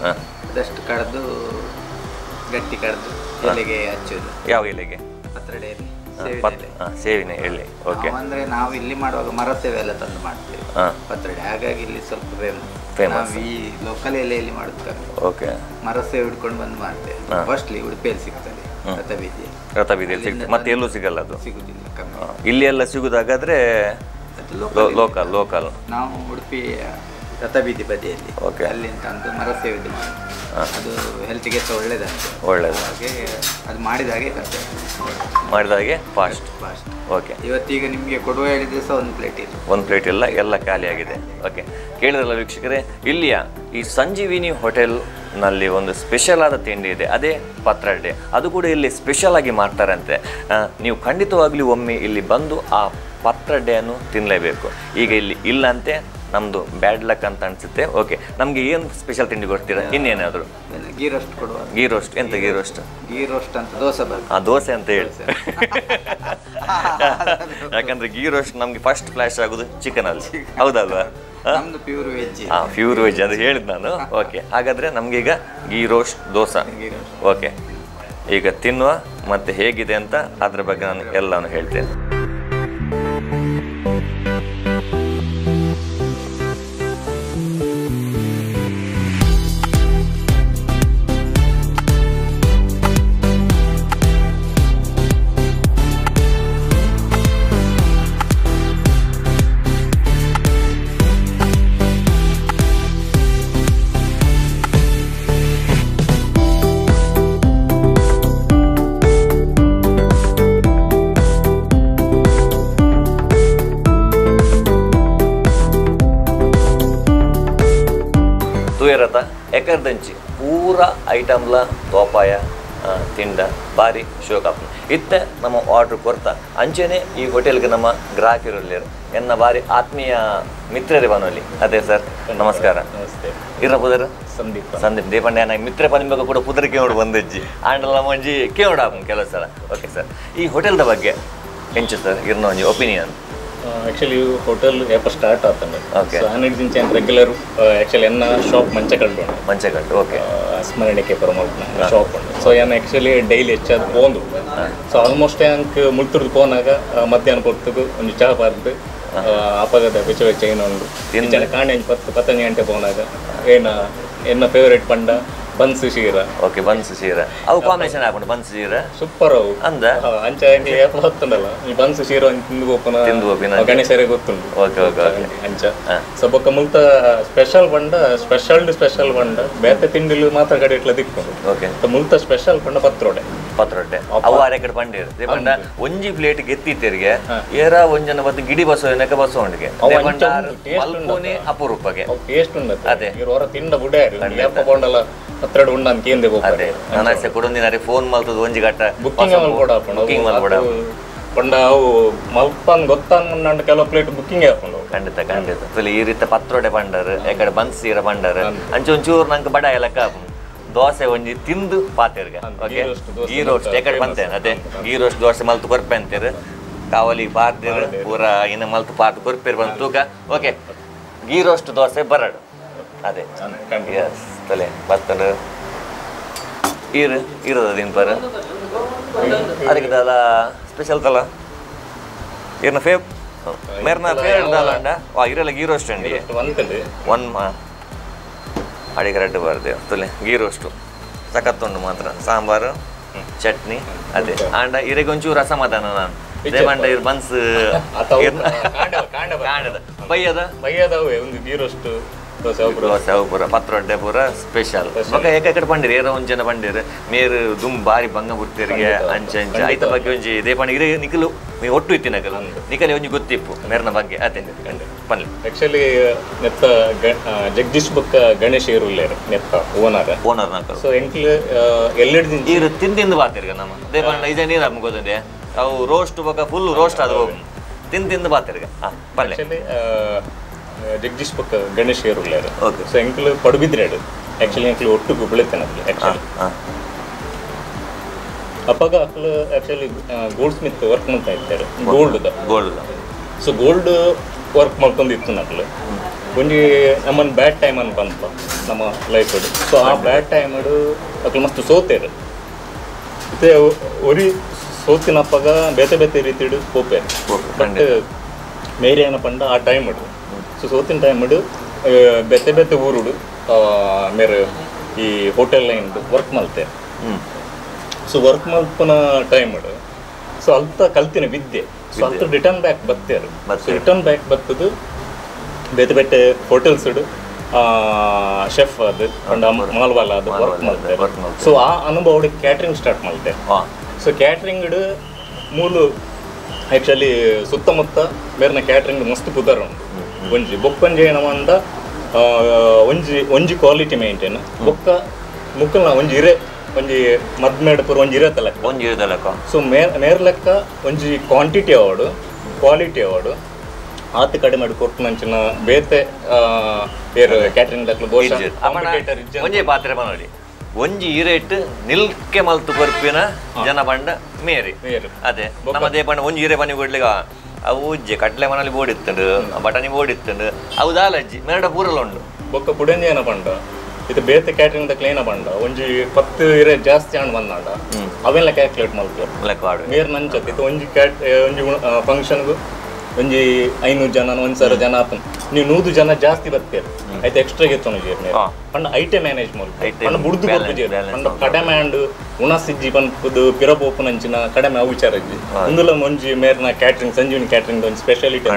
ಅದಷ್ಟು ಕಡ್ದು, ಗಟ್ಟಿ ಕಡ್ದು ಎಲೆಗೆ ಹಚ್ಚೋದು. ಯಾವ ಎಲೆಗೆ? ಪತ್ರೊಡೆ ಎಲೆ, ಸೇವಿನ ಎಲೆ. ಓಕೆ, ಅಂದರೆ ನಾವು ಇಲ್ಲಿ ಮಾಡುವಾಗ ಮರ ಸೇವೆ ಎಲ್ಲ ತಂದು ಮಾಡ್ತೇವೆ ಪತ್ರೊಡೆ, ಹಾಗಾಗಿ ಇಲ್ಲಿ ಸ್ವಲ್ಪ ಫೇಮಸ್. ಈ ಲೋಕಲ್ ಎಲೆಯಲ್ಲಿ ಮಾಡೋದು ಕಮ್ಮಿ. ಓಕೆ, ಮರ ಸೇವೆ ಹಿಡ್ಕೊಂಡು ಬಂದು ಮಾಡ್ತೇವೆ. ಫಸ್ಟ್ಲಿ ಉಡುಪಿಯಲ್ಲಿ ಸಿಗ್ತದೆ, ರಥಬೀದಿ. ರಥಬೀದಿಯಲ್ಲಿ ಸಿಗ್ತದೆ, ಮತ್ತೆ ಎಲ್ಲೂ ಸಿಗಲ್ಲ ಅದು? ಸಿಗುದಿಲ್ಲ, ಕಮ್ಮಿ. ಇಲ್ಲಿ ಎಲ್ಲ ಸಿಗುದಾಗಾದ್ರೆ ಲೋಕಲ್. ಲೋಕಲ್ ನಾವು ಉಡುಪಿ ರಥಬೀದಿ ಬದಿಯಲ್ಲಿ. ಓಕೆ, ಅಲ್ಲಿಂದ ತಂದು ಮರ ಸೇವೆದು ಮಾಡ್ತೇವೆ. ಅದು ಹೆಲ್ತ್ಗೆ ಸಹ ಒಳ್ಳೇದಂತೆ. ಒಳ್ಳೇದು. ಹಾಗೆ ಅದು ಮಾಡಿದ ಹಾಗೆ ಕಷ್ಟ, ಮಾಡಿದ ಹಾಗೆ fast fast. Okay, ಇವತ್ತೀಗ ನಿಮಗೆ ಕೊಡುವ ಹೇಳಿದ್ರೆ ಸಹ ಒಂದು ಪ್ಲೇಟ್ ಇಲ್ಲ, ಒಂದು ಪ್ಲೇಟ್ ಇಲ್ಲ, ಎಲ್ಲ ಖಾಲಿಯಾಗಿದೆ. ಓಕೆ, ಕೇಳಿದ್ರಲ್ಲ ವೀಕ್ಷಕರೇ, ಇಲ್ಲಿಯ ಈ ಸಂಜೀವಿನಿ ಹೋಟೆಲ್ನಲ್ಲಿ ಒಂದು ಸ್ಪೆಷಲ್ ಆದ ತಿಂಡಿ ಇದೆ, ಅದೇ ಪತ್ರೊಡೆ. ಅದು ಕೂಡ ಇಲ್ಲಿ ಸ್ಪೆಷಲ್ ಆಗಿ ಮಾಡ್ತಾರಂತೆ. ನೀವು ಖಂಡಿತವಾಗಲೂ ಒಮ್ಮೆ ಇಲ್ಲಿ ಬಂದು ಆ ಪತ್ರೊಡೆಯನ್ನು ತಿನ್ನಲೇಬೇಕು. ಈಗ ಇಲ್ಲಿ ಇಲ್ಲಂತೆ, ನಮ್ಮದು ಬ್ಯಾಡ್ ಲಕ್ ಅಂತ ಅನಿಸುತ್ತೆ. ಓಕೆ, ನಮಗೆ ಏನು ಸ್ಪೆಷಲ್ ತಿಂಡಿ ಕೊಡ್ತೀರಾ ಇನ್ನೇನಾದರೂ? ಗೀ ರೋಸ್ಟ್ ಕೊಡುವ. ಗೀ ರೋಸ್ಟ್ ಎಂತ? ಗೀ ರೋಸ್ಟ್, ಗೀ ರೋಸ್ಟ್ ಅಂತ ದೋಸೆ ಬರ್ತದೆ. ಆ ದೋಸೆ ಅಂತ ಹೇಳಿ, ಯಾಕಂದ್ರೆ ಗೀ ರೋಸ್ಟ್ ನಮಗೆ ಫಸ್ಟ್ ಫ್ಲ್ಯಾಶ್ ಆಗೋದು ಚಿಕನ್ ಅಲ್ಲಿ, ಹೌದಲ್ವಾ? ನಮ್ದು ಪ್ಯೂರ್ ವೆಜ್. ಹಾಂ, ಪ್ಯೂರ್ ವೆಜ್ ಅದು ಹೇಳಿದ್ ನಾನು. ಓಕೆ, ಹಾಗಾದರೆ ನಮಗೀಗ ಗೀ ರೋಸ್ಟ್ ದೋಸೆ. ಓಕೆ, ಈಗ ತಿನ್ನುವ ಮತ್ತೆ ಹೇಗಿದೆ ಅಂತ ಅದ್ರ ಬಗ್ಗೆ ನಾನು ಎಲ್ಲನೂ ಹೇಳ್ತೇನೆ. ತೂಯರತ ಎಕರ್ದಂಚಿ ಪೂರ ಐಟಮ್ಲ ತೋಪಾಯ ತಿಂಡ ಬಾರಿ ಶೋಕಾಪ್ನ ಇತ್ತೆ ನಮ್ಮ ಆರ್ಡ್ರ್ ಕೊರ್ತ. ಅಂಚೆನೆ ಈ ಹೋಟೆಲ್ಗೆ ನಮ್ಮ ಗ್ರಾಹಕರು ಎನ್ನ ಬಾರಿ ಆತ್ಮೀಯ ಮಿತ್ರರೇ ಬನೋಲಿ. ಅದೇ ಸರ್, ನಮಸ್ಕಾರ. ನಮಸ್ತೆ. ಇರ ಪುದರ್? ಸಂದೀಪ್. ಸಂದೀಪ್ ದೇಪಂಡೆ ನನ್ನ ಮಿತ್ರ ಪನಿಂಬಗ ಕೂಡ ಪುದರ್ ಕೇವಡು ಬಂದಜ್ಜಿ ಆಂಡಲ ಮಂಜಿ ಕೇವಡ ಕೆಲವು ಸಲ. ಓಕೆ ಸರ್, ಈ ಹೋಟೆಲ್ದ ಬಗ್ಗೆ ಎಂಚು ಸರ್ ಇರ್ನ ಒಂಜಿ opinion? Actually hotel ಏಪ start ಆತಂಡೆ. Okay. So ಆನಿಡ್ದಿಂಚ regular actually ಎನ್ನ ಶಾಪ್ ಮಂಚಕಲ್ಡು ಉಂಟು. ಮಂಚಕಲ್ಡು, ಓಕೆ. ಸ್ಮರಣಿಕೆ ಪರಮಲ್ಪನ ಶಾಪ್ ಉಂಟು. ಸೊ ಏನ್ ಆ್ಯಕ್ಚುಲಿ ಡೈಲಿ ಹೆಚ್ಚಾದ ಪೋಂದು. ಸೊ ಆಲ್ಮೋಸ್ಟ್ ಅಂಕ್ ಮುಳ್ತುರ್ದು ಪೋನಾಗ ಮಧ್ಯಾಹ್ನ ಪೊರ್ತುಗು ಒಂದು ಚಹಾ ಪಾರ್ದು ಅಪಗದ ಬೆಚ್ಚ ಬೆಚ್ಚ ಏನೋ ಉಂಡು ಇಂಚನ ಕಾಣೆ 10 10 ಗಂಟೆ ಪೋನಾಗ ಏನ ಎನ್ನ ಫೇವರೇಟ್ ಪಂಡ ಬನ್ಸ್ ಶೀರಾ. ಓಕೆ, ಬನ್ಸ್ ಶೀರಾ ಅವು ಕಾಂಬಿನೇಷನ್ ಹಾಕೊಂಡು ಬನ್ಸ್ ಶೀರಾ ಸೂಪರ್ ಅವು ಅಂದ ಅಂಚ ಏಪ ಹೊತ್ತುಂಡಲ್ಲ ಈ ಬನ್ಸ್ ಶೀರಾ ತಿಂದು ಹೋಪನ, ತಿಂದು ಹೋಪಿನ ಗಣೇಶರೇ ಗೊತ್ತುಂಟು. Okay okay okay. ಅಂಚ ಸೊ ಬೊಕ್ಕ ಮುಲ್ತ ಸ್ಪೆಷಲ್ ಬಂಡ ಸ್ಪೆಷಲ್ ಸ್ಪೆಷಲ್ ಬಂಡ ಬೇತೆ ತಿಂಡಿಲು ಮಾತ್ರ ಕಡೆ ಇಟ್ಲ ದಿಕ್ಕೊಂಡು. ಓಕೆ, ಮುಲ್ತ ಸ್ಪೆಷಲ್ ಬಂಡ ಪತ್ರೊಡೆ. ಪತ್ರೊಡೆ ಅವು ಆರೆ ಕಡೆ ಪಂಡೀರ್ ದೇಪಂಡ ಒಂಜಿ ಪ್ಲೇಟ್ ಗೆತ್ತಿತ್ತೇರಿಗೆ ಏರ ಒಂಜನ ಬತ್ತು ಗಿಡಿ ಬಸೋ ಏನಕ್ಕೆ ಬಸೋ ಉಂಡಿಗೆ ಮಲ್ಪೋನೆ ಅಪರೂಪಗೆ ಟೇಸ್ಟ್ ಉಂಟು. ಅದೇ ಹೊರ ತಿಂಡ ಬುಡ್ಯಾರು ಏಪ ಕೊಂಡಲ್ಲ ಪತ್ರೊಡೆ ಉಂಡು ಅಂತ ಕೇಂದೆ ಅದೇ ನನ್ನ ಆಸೆ ಕೊಡೊಂದಿನ ಫೋನ್ ಮಲ್ತದ ಒಂಜಿ ಗಟ್ಟ ಬುಕ್ಕಿಂಗ್ ಮಲ್ಪೊಡ ಬುಕ್ಕಿಂಗ್ ಮಲ್ಪೊಡ ಪಂಡ ಅವು ಮಲ್ಪನ್ ಗೊತ್ತಾನ್ ಕೆಲವು ಪ್ಲೇಟ್ ಬುಕ್ಕಿಂಗ್ ಹಾಕೊಂಡು. ಖಂಡಿತ ಖಂಡಿತ. ಈ ರೀತಿ ಪತ್ರೊಡೆ ಪಂಡರ್ ಎಕಡೆ ಬನ್ಸೀರ ಪಂಡರ್ ಅಂಚೆ ಒಂಚೂರು ನಂಗೆ ಬಡ ಎಲಕ್ಕ ದೋಸೆ ಒಂಜಿ ತಿಂದು ಪಾತೆರ್ಗ. ಓಕೆ, ಗೀ ರೋಸ್ಟ್ ಎಕಡೆ ಬಂತೇನೆ. ಅದೇ ಗೀ ರೋಸ್ಟ್ ದೋಸೆ ಮಲ್ತು ಕೊರ್ಪೆ ಅಂತೀರು, ಕಾವಲಿ ಪಾರ್ದಿರು ಪೂರ ಇನ್ನು ಮಲ್ತು ಪಾರ್ದು ಕೊರ್ಪೇರು ಬಂದು ತೂಕ. ಓಕೆ, ಗೀ ರೋಸ್ಟ್ ದೋಸೆ ಬರಡು. ಅದೇ ಎಸ್ ತಲೆ ಬರ್ತಡು ಈರು ಇರೋದ ದಿನಪರ ಅದಕ್ಕೆ ದಾಲ ಸ್ಪೆಷಲ್ ತಲ ಇರ್ನ ಫೇವ್ ಮೇರ್ನ ಫೇವ್ರೇಟ್ ದಾಲ ಅಂಡ ವಾ ಇರಲ್ಲ ಗೀ ರೋಸ್ಟ್ ಅಂಡಿ ಒನ್ ಅಡಿಗೆ ರೆಡ್ ಬರ್ದೇವು ತುಲೆ ಗೀ ರೋಸ್ಟು ಸಖತ್ತುಂಡು ಮಾತ್ರ ಸಾಂಬಾರು ಚಟ್ನಿ. ಅದೇ ಆಂಡ ಇರೆಗೆ ಒಂಚೂರು ಅಸಮಾಧಾನ ನಾನು ದೇವಂಡ ಇರ್ ಬನ್ಸ್ ಕಾಂಡದ ಬೈಯದ ಬೈಯದವೇ ಒಂದು ಗೀ ರೋಸ್ಟ್ ದೋಸೆ ಅವು ಪೂರ ಪತ್ರೊಡ್ಡೆ ಪೂರ ಸ್ಪೆಷಲ್. ಬೊಕ ಏಕ ಪಂಡಿರು ಏರೋ ಒಂಜಿ ಜನ ಪಂಡಿರು ಮೇರು ದುಮ್ ಬಾರಿ ಬಂಗ ಬುಡ್ತಿರಿಗೆ ಅಂಚೆ ಅಂಚೆ ಐತ ಬಗ್ಗೆ ಒಂಜಿ ದೇಪಂಡ ಇರೆ ನಿಕಲು ಒಟ್ಟು ಇತ್ತಿನಕಲು ನಿಕಲೆ ಒಂಜಿ ಗೊತ್ತಿಪ್ಪು ಮೇರ್ನ ಬಗ್ಗೆ. ಅದೇ ಪನ್ಲೆ ಆಕ್ಚುಲಿ ನೆತ್ತ ಜಗದೀಶ್ ಬೊಕ್ಕ ಗಣೇಶ್ ಏರುಲ್ಲೇರು ನೆತ್ತ ಓನರ್ ಓನರ್ ನಕಲು. ಸೊ ಎಂಕ್ಲು ಎಲ್ಲೆಡ್ದಿಂಚ ಈರು ತಿಂದು ಬಾತಿರ್ಗ ನಮ್ಮ ದೇಪಂಡ ಇದೇ ನೀರು ನಮ್ಗೆ ಗೊತ್ತುಂಡೆ ಅವು ರೋಸ್ಟ್ ಬೊಕ್ಕ ಫುಲ್ ರೋಸ್ಟ್ ಅದು ಹೋಗು ತಿಂದು ತಿಂದು ಬಾತಿರ್ಗ. ಹಾಂ ಪನ್ಲೆ ಜಗದೀಶ್ ಪಕ್ಕ ಗಣೇಶ್ ಏರುಲ್ಲೇರು. ಓಕೆ. ಸೊ ಎಂಕ್ಲು ಪಡುಬಿದ್ರೇಡು ಆ್ಯಕ್ಚುಲಿ ಎಂಕ್ಲು ಒಟ್ಟು ಗುಬ್ಳಿತೇನೆ actually ಅಪ್ಪಾಗ ಅಕ್ಲು actually gold Smith work ಮಾಡ್ತಾ ಇದ್ದಾರೆ gold gold. So gold work ಮಾಡ್ಕೊಂಡಿತ್ತು ನಕ್ಲು ಒಂಜಿ ನಮ್ಮನ್ನು ಬ್ಯಾಡ್ ಟೈಮ್ ಅನ್ ಬಂತ ನಮ್ಮ ಲೈಫ್. ಸೊ ಆ ಬ್ಯಾಡ್ ಟೈಮ್ ಅಕ್ಲು ಮಸ್ತ್ ಸೋತೇರು ಇತ್ತೆ ಒರಿ ಸೋತಿನಪ್ಪಾಗ ಬೇತೆ ಬೇತೆ ರೀತಿಡು ಪೋಪೇರು. ಬಟ್ ಮೇರಿ ಏನ ಪಂಡ ಆ ಟೈಮ್ ಸೊ ಸೋತಿನ ಟೈಮ್ ಬೇತೆ ಬೇತೆ ಊರುಡು ಮೇರೆ ಈ hotel line work ಮಲ್ತೆ. So work ಮಲ್ಪನ time so ಅಲ್ತ ಕಲ್ತಿನ ವಿದ್ಯೆ. ಸೊ ಅಲ್ತ ರಿಟರ್ನ್ ಬ್ಯಾಕ್ ಬತ್ತೇರು. So return back ಬತ್ತದು ಬೇತೆ ಬೇತೆ ಹೋಟೆಲ್ಸ್ Chef ಅದು ಪಂಡ ಮಾಲ್ವಾಲ ಅದು ವರ್ಕ್ ಮಲ್ತೆ ಸೊ ಆ ಅನುಭವ ಕ್ಯಾಟ್ರಿಂಗ್ ಸ್ಟಾರ್ಟ್ ಮಲ್ತೆ ಸೊ ಕ್ಯಾಟ್ರಿಂಗ್ ಮೂಲು ಆ್ಯಕ್ಚುಲಿ ಸುತ್ತಮುತ್ತ ಮೇರ್ನ ಕ್ಯಾಟ್ರಿಂಗ್ ಮಸ್ತ್ ಪುದರ್ ಉಂಟು ಒಂಜಿ ಬೊಕ್ಕೊಂಜಿ ಏನವಂದ ಒಂಜಿ ಒಂಜಿ ಕ್ವಾಲಿಟಿ ಮೇಂಟೈನ್ ಬೊಕ್ಕ ಮುಕ್ಕಲ್ನ ಒಂಜಿ ಇರೆ ಒಂಜಿ ಮದ್ಮೇಡ ಪೂರ ಒಂಜಿ ಇರೆ ತಲಕ ಒಂಜಿ ಇರೆ ತಲಕ ಸೊ ಮೇರ್ ಲೆಕ್ಕ ಒಂಜಿ ಕ್ವಾಂಟಿಟಿ ಅವಾಡು ಕ್ವಾಲಿಟಿ ಅವಾಡು ಆತ ಕಡಿಮೆ ಕೊಟ್ಟು ನಂಚಿನ ಬೇತೆ ಬೇರೆ ಕ್ಯಾಟ್ರಿಂಗ್ ದಕ್ಲು ಒಂಜಿ ಪಾತ್ರೆ ನೋಡಿ ಒಂಜಿ ಇರೇಟ್ ನಿಲ್ಕೆ ಮಲ್ತು ಕೊರ್ಪಿನ ಜನ ಬಂಡ ಮೇರಿ ಅದೇ ನಮ್ಮದೇ ಬಂಡ ಒಂಜಿ ಇರೆ ಬನ್ನಿ ಕೊಡ್ಲಿಗ ಅವು ಉಜ್ಜೆ ಕಟ್ಲೆ ಮನೇಲಿ ಬೋಡಿತ್ತಂಡು ಬಟಾಣಿ ಬೋಡಿತ್ತಂಡು ಅವು ದಾಲಜ್ಜಿ ಮೇರಡ ಪೂರಲ ಉಂಡು ಬೊಕ್ಕ ಪುಡಂಜಿ ಏನ ಪಂಡ ಇದು ಬೇತೆ ಕ್ಯಾಟ್ರಿಂಗ್ ದಕ್ಲು ಏನ ಪಂಡ ಒಂಜಿ 10 ಇರೆ ಜಾಸ್ತಿ ಆಂಡ್ ಬಂದಾಂಡ ಅವೆಲ್ಲ ಕ್ಯಾಲ್ಕುಲೇಟ್ ಮಲ್ತು ಮೇರ್ ನಂಚತ್ ಇದು ಒಂಜಿ ಕ್ಯಾಟ್ ಒಂಜಿ ಫಂಕ್ಷನ್ಗೂ ಒಂಜಿ 500 ಜನ 1000 ಜನ ಆತನ ನೀವು 100 ಜನ ಜಾಸ್ತಿ ಬರ್ತೀರಿ ಆಯ್ತು ಎಕ್ಸ್ಟ್ರಾ ಗೆತ್ತೊಂದು ಪಂಡ ಐಟೆ ಮ್ಯಾನೇಜ್ ಮಲ್ತು ಪಂಡ ಬುಡ್ದು ಕೊರ್ಪುಜೇರು ಪಂಡ ಕಡಿಮೆ ಆಂಡ್ ಉಣಸಿಜ್ಜಿ ಪನ್ಪುದು ಪಿರಪೋಪುನಂಚಿನ ಕಡಿಮೆ ಅವು ವಿಚಾರ ಇಜ್ಜಿ ಇಂದುಲ ಒಂಜಿ ಮೇರ್ನ ಕ್ಯಾಟ್ರಿಂಗ್ ಸಂಜೀವಿನಿ ಕ್ಯಾಟ್ರಿಂಗ್ ಒಂಜಿ ಸ್ಪೆಷಾಲಿಟಿ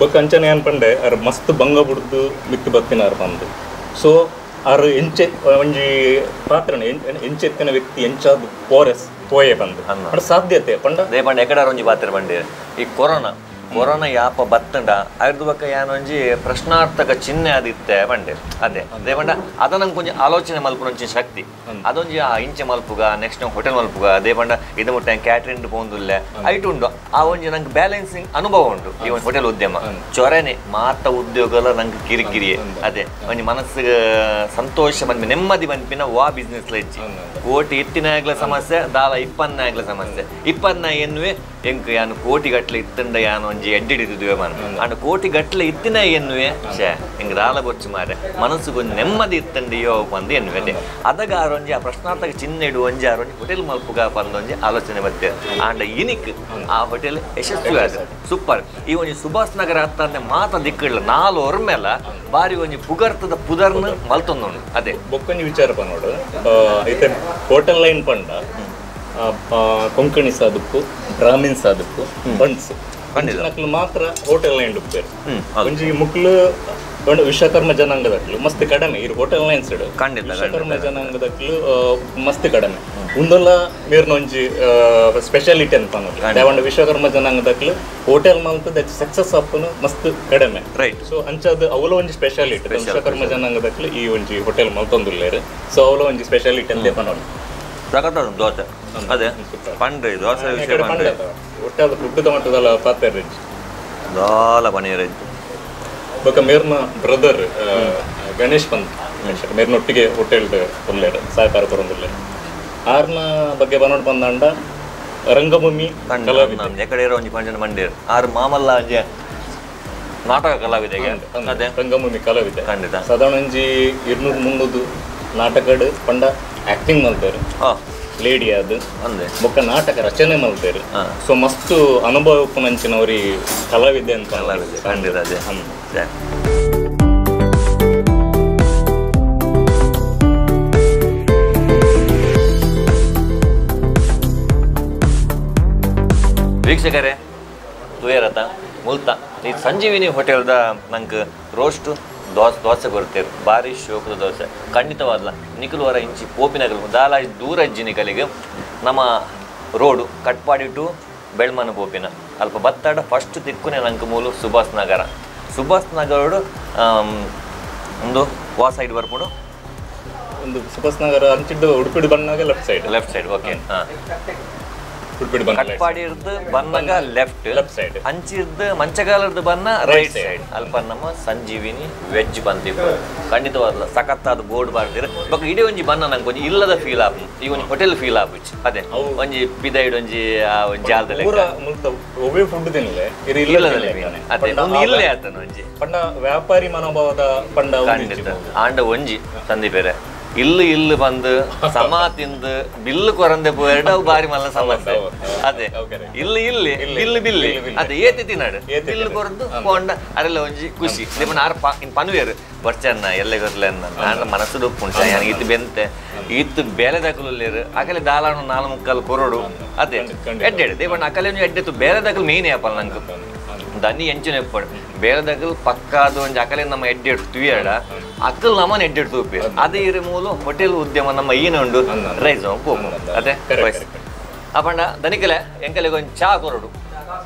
ಬೊಕ್ಕ ಅಂಚನೆ ಏನ್ ಪಂಡೆ ಅರ್ ಮಸ್ತ್ ಬಂಗ ಬುಡ್ದು ಮಿತ್ತು ಬತ್ತಿನಾರ್ ಪಂದು ಸೊ ಅರ್ ಎಂಚೆ ಒಂಜಿ ಪಾತ್ರನ ಎಂಚೆತ್ತಿನ ವ್ಯಕ್ತಿ ಎಂಚಾದ ಪೋರೆಸ್ ಪೋಯೆ ಬಂದು ಪಂಡ ಸಾಧ್ಯತೆ ಪಂಡ they ಪಂಡ ಎಕಡಾರ ಒಂಜಿ ಪಾತ್ರ ಪಂಡೆ ಈ ಕೊರೋನಾ ಕೊರೋನಾ ಯಾಪ ಬತ್ತಂಡ ಅರ್ಧ ಬಕ್ಕ ಯಾನೊಂಜಿ ಪ್ರಶ್ನಾರ್ಥಕ ಚಿಹ್ನೆ ಆದಿತ್ತೆ ಪಂಡೆ ಅದೇ ಅದೇ ಪಂಡ ಅದ ನಂಗೆ ಕೊಂಚ ಆಲೋಚನೆ ಮಲ್ಪುನೊಂಚಿ ಶಕ್ತಿ ಅದೊಂಜಿ ಆ ಇಂಚೆ ಮಲ್ಪುಗ ನೆಕ್ಸ್ಟ್ ಹೋಟೆಲ್ ಮಲ್ಪುಗ ಅದೇ ಪಂಡ ಇದು ಮುಟ್ಟ ಕ್ಯಾಟ್ರಿಂಗ್ ಪೋಂದುಲ್ಲೆ ಐಟು ಉಂಡು ಆ ಒಂಜಿ ನಂಗೆ ಬ್ಯಾಲೆನ್ಸಿಂಗ್ ಅನುಭವ ಉಂಟು ಈ ಒಂದು ಹೋಟೆಲ್ ಉದ್ಯಮ ಚೊರೆನೆ ಮಾತ ಉದ್ಯೋಗಲ ನಂಗೆ ಕಿರಿಕಿರಿಯೇ ಅದೇ ಒಂಜಿ ಮನಸ್ಸಿಗೆ ಸಂತೋಷ ಬಂದ್ಮಿ ನೆಮ್ಮದಿ ಬಂದ್ಪಿನ ವಾ ಬಿಸ್ನೆಸ್ ಲಜ್ಜಿ ಕೋಟಿ ಇತ್ತಿನಾಗ್ಲ ಸಮಸ್ಯೆ ದಾಲ ಇಪ್ಪನ್ನಾಗ್ಲ ಸಮಸ್ಯೆ ಇಪ್ಪನ್ನ ಎನ್ನುವೆ ಎಂಕ್ ಯಾನು ಕೋಟಿ ಗಟ್ಲೆ ಇತ್ತಂಡ ಯಾನು ಒಂಜಿ ಎಡ್ಡಿಡಿದುವೆ ಮನ ಅಂಡ್ ಕೋಟಿ ಗಟ್ಲೆ ಇತ್ತಿನ ಎನ್ನುವೆ ಛೇ ಎಂಕ್ ದಾಲ ಬೊಚ್ಚು ಮಾರೆ ಮನಸ್ಸುಗೊಂದು ನೆಮ್ಮದಿ ಇತ್ತಂಡಿಯೋ ಬಂದು ಎನ್ನುವೆ ಅದೇ ಅದಗ ಆರೊಂಜಿ ಆ ಪ್ರಶ್ನಾರ್ಥಕ ಚಿಹ್ನೆ ಇಡು ಒಂಜಿ ಆರೊಂಜಿ ಹೋಟೆಲ್ ಮಲ್ಪುಗ ಬಂದೊಂಜಿ ಆಲೋಚನೆ ಬತ್ತೆ ಆಂಡ ಇನಿಕ್ ಆ ಹೋಟೆಲ್ ಯಶಸ್ವಿ ಆದ ಸೂಪರ್ ಈ ಒಂಜಿ ಸುಭಾಷ್ ನಗರ ಅತ್ತಂದೆ ಮಾತ ದಿಕ್ಕಿಡ್ಲ ನಾಲ್ ಒರ್ಮೆಲ ಬಾರಿ ಒಂಜಿ ಪುಗರ್ತದ ಪುದರ್ನ ಮಲ್ತೊಂದು ಅದೇ ಬೊಕ್ಕೊಂಜಿ ವಿಚಾರ ಪನ್ನೋಡು ಐತೆ ಹೋಟೆಲ್ ಲೈನ್ ಪಂಡ ಕೊಂಕಣಿ ಸಾಧುಕ್ಕು ಬ್ರಾಹ್ಮಿನ್ ಸಾಧುಕ್ಕು ಬಂಡ್ಸ್ ನಕ್ಲು ಮಾತ್ರ ಹೋಟೆಲ್ ಲೈನ್ ಉಪ್ಪೇರು ಒಂಜಿ ಮುಕ್ಲು ವಿಶ್ವಕರ್ಮ ಜನಾಂಗದಕ್ಲು ಮಸ್ತ್ ಕಡಿಮೆ ಇರು ಹೋಟೆಲ್ ಲೈನ್ ಸೈಡ್ ವಿಶ್ವಕರ್ಮ ಜನಾಂಗದಕ್ಲು ಮಸ್ತ್ ಕಡಿಮೆ ಉಂದೊಲ್ಲ ಮೇರ್ನ ಒಂಜಿ ಸ್ಪೆಷಾಲಿಟಿ ಅಂತ ಅನ್ನೋದು ವಿಶ್ವಕರ್ಮ ಜನಾಂಗದಕ್ಲು ಹೋಟೆಲ್ ಮಲ್ತದ ಸಕ್ಸಸ್ ಆಪುನು ಮಸ್ತ್ ಕಡಿಮೆ ರೈಟ್ ಸೊ ಅಂಚಾದ ಅವಲ ಒಂಜಿ ಸ್ಪೆಷಾಲಿಟಿ ವಿಶ್ವಕರ್ಮ ಜನಾಂಗದಕ್ಲು ಈ ಒಂಜಿ ಹೋಟೆಲ್ ಮಲ್ತೊಂದುಲ್ಲೇರು ಸೊ ಅವಲ ಒಂಜಿ ಸ್ಪೆಷಾಲಿಟಿ ಅಂತ ಪನ್ನೋಡು ಸಖತ್ ದೋಸೆ ಅದೇ ಪಂಡ್ರಿ ದೋಸೆ ವಿಷಯ ಪಂಡ್ರಿ ಒಟ್ಟಾದ ಫುಡ್ದ ಮಟ್ಟದಲ್ಲ ಪಾತ್ರೆ ದಾಲ ಪನೀರ್ ಬೊಕ್ಕ ಮೇರ್ನ ಬ್ರದರ್ ಗಣೇಶ್ ಪಂತ್ ಮೇರ್ನೊಟ್ಟಿಗೆ ಹೋಟೆಲ್ ಉಲ್ಲೇರು ಸಹಕಾರ ಕೊರೊಂದುಲ್ಲೇರು ಆರ್ನ ಬಗ್ಗೆ ಬನ್ನೋಡು ಬಂದಾಂಡ ರಂಗಭೂಮಿ ಕಲಾವಿದ ಎಕಡೆ ಇರೋ ಒಂಜಿ ಪಂಜನ ಮಂಡೇರು ಆರು ಮಾಮಲ್ಲ ಒಂಜಿ ನಾಟಕ ಕಲಾವಿದೆಗೆ ಅದೇ ರಂಗಭೂಮಿ ಕಲಾವಿದೆ ಖಂಡಿತ ಸಾಧಾರಣ ಒಂಜಿ 200-300 ನಾಟಕಡ್ ಪಂಡ ಆಕ್ಟಿಂಗ್ ಮಲ್ತೇರು ಲೇಡಿ ಅದು ಬೊಕ್ಕ ನಾಟಕ ರಚನೆ ಮಲ್ತೇರು ಸೊ ಮಸ್ತ್ ಅನುಭವ ಉಪ್ಪುನಂಚಿನವರಿ ಕಲಾವಿದೆ ಅಂತ ಖಂಡಿತ ಅದೇ. ವೀಕ್ಷಕರೇ ತುಯರತ ಮುಲ್ತ ಈ ಸಂಜೀವಿನಿ ಹೋಟೆಲ್ದ ನಂಗೆ ರೋಸ್ಟು ದೋಸೆ ದೋಸೆ ಕೊಡ್ತೇವೆ ಭಾರಿ ಶೋಕದ ದೋಸೆ ಖಂಡಿತವಾದಲ ನಿಖಲ್ವರ ಇಂಚಿ ಪೋಪಿನಗಲು ದಾಲ ದೂರ ಇಜ್ಜಿ ನಿಕಲಿಗೆ ನಮ್ಮ ರೋಡು ಕಟ್ಪಾಡಿ ಟು ಬೆಳ್ಮನ ಪೋಪಿನ ಅಲ್ಪ ಬತ್ತಾಡ ಫಸ್ಟ್ ತಿಕ್ಕುನೆ ನಂಗೆ ಮೂಲು ಸುಭಾಷ್ ನಗರ ಸುಭಾಷ್ ನಗರೋಡು ಒಂದು ವಾ ಸೈಡ್ ಬರ್ಪುಡು ಒಂದು ಸುಭಾಷ್ ನಗರ ಅಂಚಿದ್ದು ಉಡುಪಿಡು ಬಂದಾಗ left side okay ಹಾಂ ಕಟ್ಪಾಡಿ ಇರ್ದು ಬನ್ನಾಗ left left side ಅಂಚಿರ್ದು ಮಂಚಗಾಲದ್ದು ಬನ್ನ ರೈಟ್ ಸೈಡ್ ಅಲ್ಪ ನಮ್ಮ ಸಂಜೀವಿನಿ ವೆಜ್ ಬಂದಿತ್ತು ಖಂಡಿತವಾದಲ್ಲ ಸಖತ್ತಾದ ಬೋರ್ಡ್ ಬಾರ್ದಿರ ಬೊಕ್ಕ ಇಡೀ ಒಂಜಿ ಬನ್ನ ನಂಗೆ ಒಂಜಿ ಇಲ್ಲದ ಫೀಲ್ ಆಪು ಈ ಒಂಜಿ ಹೋಟೆಲ್ ಫೀಲ್ ಆಪುಚ್ ಅದೇ ಒಂಜಿ ಪಿದೈಡ್ ಒಂಜಿ ಜಾಲದಲ್ಲಿ ಒವ್ವೇ ಫುಡ್ ತಿನ್ನಲೆ ಅದೇ ಒಂದು ಇಲ್ಲೇ ಆತನ ಒಂಜಿ ಪಂಡ ವ್ಯಾಪಾರಿ ಮನೋಭಾವದ ಪಂಡ ಖಂಡಿತ ಆಂಡ ಒಂಜಿ ಸಂದೀಪೇರೆ ಇಲ್ಲು ಇಲ್ಲು ಬಂದು ಸಮ ತಿಂದು ಬಿಲ್ಲು ಕೊರಂದೆ ಪೋಯೆರಡು ಅವು ಬಾರಿ ಮಲ್ಲ ಸಮಸ್ಯೆ ಅದೇ ಇಲ್ಲು ಇಲ್ಲಿ ಬಿಲ್ಲು ಬಿಲ್ಲಿ ಅದೇ ಏತಿ ತಿನ್ನಾಡು ಬಿಲ್ಲು ಕೊರದು ಪೋಂಡ ಅರೆಲ್ಲ ಒಂಜಿ ಖುಷಿ ನಿಮ್ಮನ್ನ ಆರ್ ಇನ್ ಪನುವೇರು ಬರ್ಚನ್ನ ಎಲ್ಲೆ ಗೊರ್ಲೆನ್ನ ನಾನು ಮನಸ್ಸು ಉಪ್ಪುಂಟ ನನಗೆ ಇತ್ತು ಬೆಂತೆ ಇತ್ತು ಬೇಲೆ ದಕಲು ಅಕಲೆ ದಾಲಾನು ನಾಲ್ ಮುಕ್ಕಾಲು ಕೊರಡು ಅದೇ ಎಡ್ಡೆಡು ದೇವಣ್ಣ ಅಕಲೆ ಎಡ್ಡೆತ್ತು ಬೇಲೆ ದಕಲು ಮೇನ್ ಆಪಲ್ ನಂಗೆ ದನಿ ಎಂಚಿನ ಎಪ್ಪಡು ಬೇರೆದಗಲ್ ಪಕ್ಕಾದ ಒಂಜಿ ಅಕಲೆ ನಮ್ಮ ಎಡ್ಡೆಡ್ ತುಯಡ ಅಕಲ್ ನಮ್ಮನ ಎಡ್ಡೆಡ್ ತೂಪಿ ಅದೇ ಇರ ಮೂಲ ಹೋಟೆಲ್ ಉದ್ಯಮ ನಮ್ಮ ಈನ ಉಂಡು ರೈಸ್ ಪೋಪು ಅದೇ ಅಪಂಡ ದನಿಕಲೆ ಎಂಕಲೆಗೆ ಒಂಜಿ ಚಾ ಕೊರಡು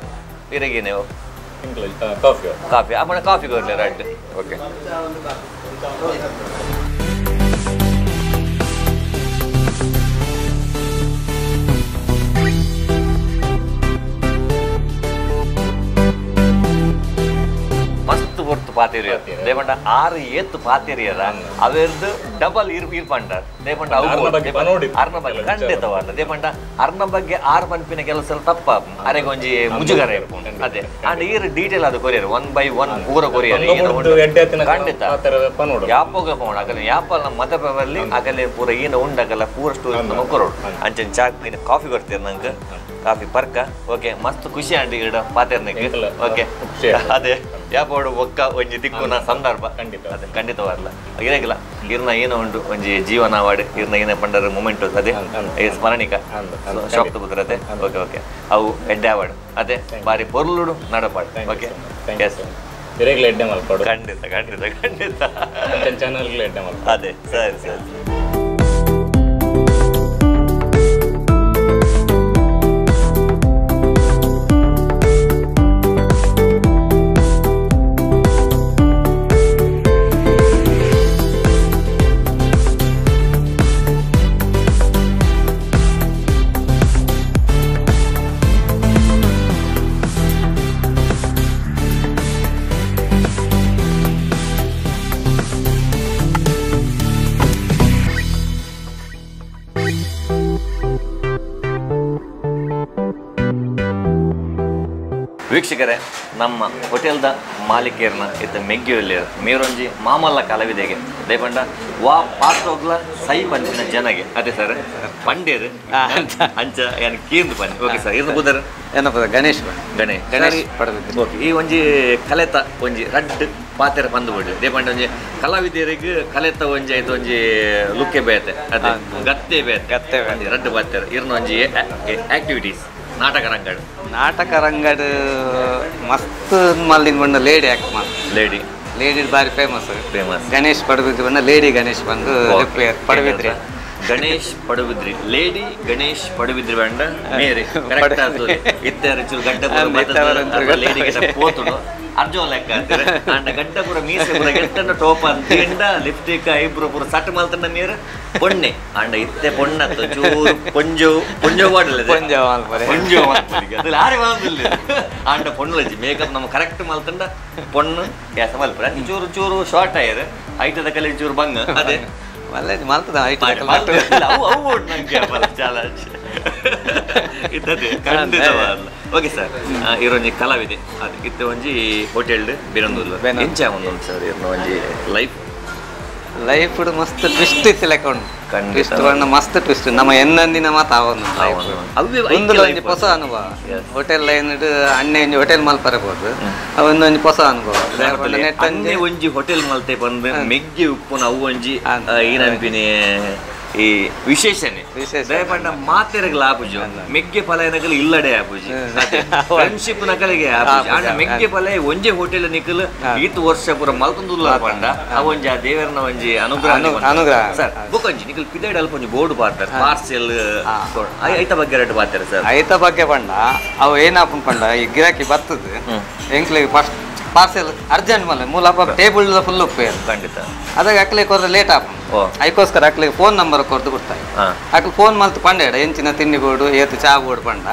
ಇರಗಿನೇವು ಕಾಫಿ ಕಾಫಿ ಅಪಂಡ ಕಾಫಿ ಕೊರಲಿ ರೈಟ್ ಓಕೆ ಮಸ್ತ್ ಹೊರ್ತು ಪಾತೇರಿಯರ್ ದೇಪಂಡ ಆರು ಏತ್ತು ಪಾತೇರಿಯರ ಅವೆರ್ದು ಡಬಲ್ ಇರ್ ಇರ್ಪಂಡ ದೇಪಂಡ ಅರ್ನ ಬಗ್ಗೆ ಖಂಡಿತವಲ್ಲ ದೇಪಂಡ ಅರ್ನ ಬಗ್ಗೆ ಆರು ಪನ್ಪಿನ ಕೆಲಸ ತಪ್ಪ ಅರೆಗೆ ಒಂಜಿ ಮುಜುಗರ ಇರ್ಪುಂಡು ಅದೇ ಅಂಡ್ ಈರ್ ಡೀಟೇಲ್ ಅದು courier one by one ಪೂರ ಕೊರಿಯರ್ ಖಂಡಿತ ಯಾಪೋಗ ಪೋಣ ಅಗಲ ಯಾಪಲ್ ನಮ್ಮ ಮತ ಅಗಲೆ ಪೂರ ಈನ ಉಂಡಗಲ್ಲ ಪೂರ ಸ್ಟೋರಿ ನಮ್ಮ ಕೊರೋಡು ಅಂಚನ್ ಚಾ ಕಾಫಿ ಕೊಡ್ತೀರ ನಂಗೆ ಕಾಫಿ ಪರ್ಕ ಓಕೆ ಮಸ್ತ್ ಖುಷಿ ಆಂಟಿ ಗಿಡ ಪಾತೇರ್ನಕ್ಕೆ ಓಕೆ ಅದೇ ಯಾಪೋಡು ಒಕ್ಕ ಒಂಜಿ ದಿಕ್ಕುನ ಸಂದರ್ಭ ಖಂಡಿತ ಅದೇ ಖಂಡಿತವಾಗ್ಲ ಇರಗಿಲ್ಲ ಇರ್ನ ಏನೋ ಉಂಟು ಒಂಜಿ ಜೀವನ ಅವಾರ್ಡ್ ಇರ್ನ ಏನ ಪಂಡರ ಮೂಮೆಂಟ್ ಅದೇ ಸ್ಮರಣಿಕ ಶಾಪ್ ಬುದ್ರತೆ ಓಕೆ ಓಕೆ ಅವು ಎಡ್ಡೆ ಅವಾರ್ಡ್ ಅದೇ ಬಾರಿ ಪೊರ್ಲುಡು ನಡಪಾಡು ಓಕೆ ಎಸ್ ಎಡ್ಡೆ ಮಲ್ಪಾಡು ಖಂಡಿತ ಖಂಡಿತ ಖಂಡಿತ ಚಾನಲ್ಗಳು ಎಡ್ಡೆ ಮಲ್ಪ ಅದೇ ಸರಿ ಸರಿ ವೀಕ್ಷಕರೇ ನಮ್ಮ ಹೋಟೆಲ್ದ ಮಾಲೀಕರ್ನ ಇತ್ತ ಮೆಗ್ಗಿಯಲ್ಲಿ ಮೇರೊಂಜಿ ಮಾಮಲ್ಲ ಕಲಾವಿದೆಗೆ ದಯಪಂಡ ವಾ ಪಾತ್ರೋಗ್ಲ ಸೈ ಪಂಚಿನ ಜನಗೆ ಅದೇ ಸರ್ ಪಂಡೇರು ಅಂಚ ಏನು ಕೀಂದು ಪನ್ನಿ ಓಕೆ ಸರ್ ಇರ್ನ ಬುದರ್ ಏನಪ್ಪ ಗಣೇಶ್ ಗಣೇಶ್ ಗಣೇಶ್ ಪಡಬಿದ್ರಿ ಓಕೆ ಈ ಒಂಜಿ ಕಲೆತ ಒಂಜಿ ರಡ್ಡ್ ಪಾತೆರ ಪಂದು ಬಿಡ್ಲಿ ದಯಪಂಡ ಒಂಜಿ ಕಲಾವಿದರಿಗೆ ಕಲೆತ ಒಂಜಿ ಆಯ್ತು ಒಂಜಿ ಲುಕ್ಕೆ ಬೇತೆ ಅದೇ ಗತ್ತೆ ಬೇತೆ ಗತ್ತೆ ಒಂಜಿ ರಡ್ಡ್ ಪಾತೆರ ಇರ್ನ ಒಂಜಿ ಆಕ್ಟಿವಿಟೀಸ್ ನಾಟಕ ರಂಗಡ್ ನಾಟಕ ರಂಗಡ್ ಮಸ್ತ್ ಮಲ್ಲಿನ ಬಣ್ಣ ಲೇಡಿ ಆಕ್ಟ್ ಮಾಡ್ ಲೇಡಿ ಲೇಡಿ ಬಾರಿ ಫೇಮಸ್ ಫೇಮಸ್ ಗಣೇಶ್ ಪಡಬಿದ್ರಿ ಬಣ್ಣ ಲೇಡಿ ಗಣೇಶ್ ಬಂದು ಪಡಬಿದ್ರಿ ಗಣೇಶ್ ಪಡುಬಿದ್ರಿ ಲೇಡಿ ಗಣೇಶ್ ಪಡುಬಿದ್ರಿ ಬಂಡ ಮೇರಿ ಕರೆಕ್ಟ್ ಆತು ಇತ್ತರ ಚೂರು ಗಡ್ಡ ಪೂರ ಲೇಡಿ ಗೆಟ ಪೋತುಡು ಅರ್ಜುನ್ ಲೆಕ್ಕ ಅಂತಾರೆ ಅಂಡ ಗಡ್ಡ ಪೂರ ಮೀಸೆ ಪೂರ ಗೆಟ್ಟನ ಟೋಪ ಅಂತ ಲಿಪ್ಸ್ಟಿಕ್ ಐಬ್ರೋ ಪೂರ ಸಟ್ ಮಲ್ತಂಡ ನೀರು ಪೊಣ್ಣೆ ಅಂಡ ಇತ್ತೆ ಪೊಣ್ಣತ್ತು ಚೂರು ಪೊಂಜೋ ಪೊಂಜೋ ಮಾಡಲ್ಲ ಪೊಂಜೋ ಪೊಂಜೋ ಅದು ಆರೆ ಮಾದಿಲ್ಲ ಅಂಡ ಪೊಣ್ಣಲಜ್ಜಿ ಮೇಕಪ್ ನಮ್ಮ ಕರೆಕ್ಟ್ ಮಲ್ತಂಡ ಪೊಣ್ಣು ಕೆಲಸ ಮಲ್ಪರ ಚೂರು ಚೂರು ಶಾರ್ಟ್ ಆಯ್ತು ಐಟದ ಕಲೆ ಚೂರು ಬಂಗ ಅದೇ ಮಲ್ಲೇಜ್ ಮಲ್ತದ ಐಟ್ ಅವು ನಂಗೆ ಚಾಲೆಂಜ್ ಇದ್ದದೆ ಖಂಡಿತವಾಗ್ಲ ಓಕೆ ಸರ್ ಇರೊಂಜಿ ಕಲಾವಿದೆ ಅದು ಇತ್ತೆ ಒಂಜಿ ಹೋಟೆಲ್ ಬಿರಂದುಲ್ಲ ಎಂಚ ಒಂದು ಸರ್ ಇರ್ನ ಒಂಜಿ ಲೈಫ್ ಲೈಫ್ ಮಸ್ತ್ ಟ್ವಿಸ್ಟ್ ಇತ್ತು ಲೆಕ್ಕ ಉಂಟು ಟ್ವಿಸ್ಟ್ ಬಣ್ಣ ಮಸ್ತ್ ಟ್ವಿಸ್ಟ್ ನಮ್ಮ ಎನ್ನಂದಿನ ಮಾತು ಅವನು ಒಂಜಿ ಹೊಸ ಅನುಭವ ಹೋಟೆಲ್ ಲೈನ್ ಅಣ್ಣೆ ಒಂಜಿ ಹೋಟೆಲ್ ಮಲ್ಪರಬಹುದು ಅವೊಂದೊಂಜಿ ಹೊಸ ಅನುಭವ ಅಣ್ಣೆ ಒಂಜಿ ಹೋಟೆಲ್ ಮಲ್ತೆ ಬಂದು ಮೆಗ್ಗಿ ಉಪ್ಪುನ ಅವು ಒಂಜಿ ಏನನ್ಪಿನಿ ಈ ವಿಶೇಷನೆ ದಯಪಂಡ ಮಾತೆರಗಲ ಆಪುಜು ಮೆಗ್ಗೆ ಫಲ ನಕಲು ಇಲ್ಲಡೆ ಆಪುಜಿ ಫ್ರೆಂಡ್ಶಿಪ್ ನಕಲಿಗೆ ಆಪುಜಿ ಅಂಡ ಮೆಗ್ಗೆ ಫಲ ಒಂಜೆ ಹೋಟೆಲ್ ನಿಕಲ್ ಈತ್ ವರ್ಷ ಪೂರ ಮಲ್ತೊಂದುಲ್ಲ ಪಂಡ ಅವೊಂಜಿ ಆ ದೇವರನ ಒಂಜಿ ಅನುಗ್ರಹ ಅನುಗ್ರಹ ಸರ್ ಬುಕೊಂಜಿ ನಿಕಲ್ ಪಿದೈಡ್ ಅಲ್ಪ ಒಂಜಿ ಬೋರ್ಡ್ ಪಾಡ್ತಾರೆ ಪಾರ್ಸೆಲ್ ಐತ ಬಗ್ಗೆ ರೇಟ್ ಪಾಡ್ತಾರೆ ಸರ್ ಐತ ಬಗ್ಗೆ ಪಂಡ ಅವು ಏನಾಪುಂಡು ಪಂಡ ಈ ಗಿರಾಕಿ ಬರ್ತದೆ ಎಂಕ್ಲಿಗೆ first parcel urgent ಮಲ್ಲ ಮೂಲ ಟೇಬಲ್ ಫುಲ್ ಉಪ್ಪು ಖಂಡಿತ ಅದಾಗ ಅಕ್ಲೆ ಕೊರ್ರೆ ಲೇಟ್ ಆಪುಂಡು ಐಕೋಸ್ಕರ ಅಕ್ಲಿಗೆ ಫೋನ್ ನಂಬರ್ ಕೊರ್ದು ಕೊಡ್ತಾರೆ ಅಕ್ಲು ಫೋನ್ ಮಲ್ತು ಪಂಡೇಡ ಎಂಚಿನ ತಿಂಡಿ ಬೋರ್ಡು ಏತು ಚಾ ಬೋರ್ಡು ಪಂಡ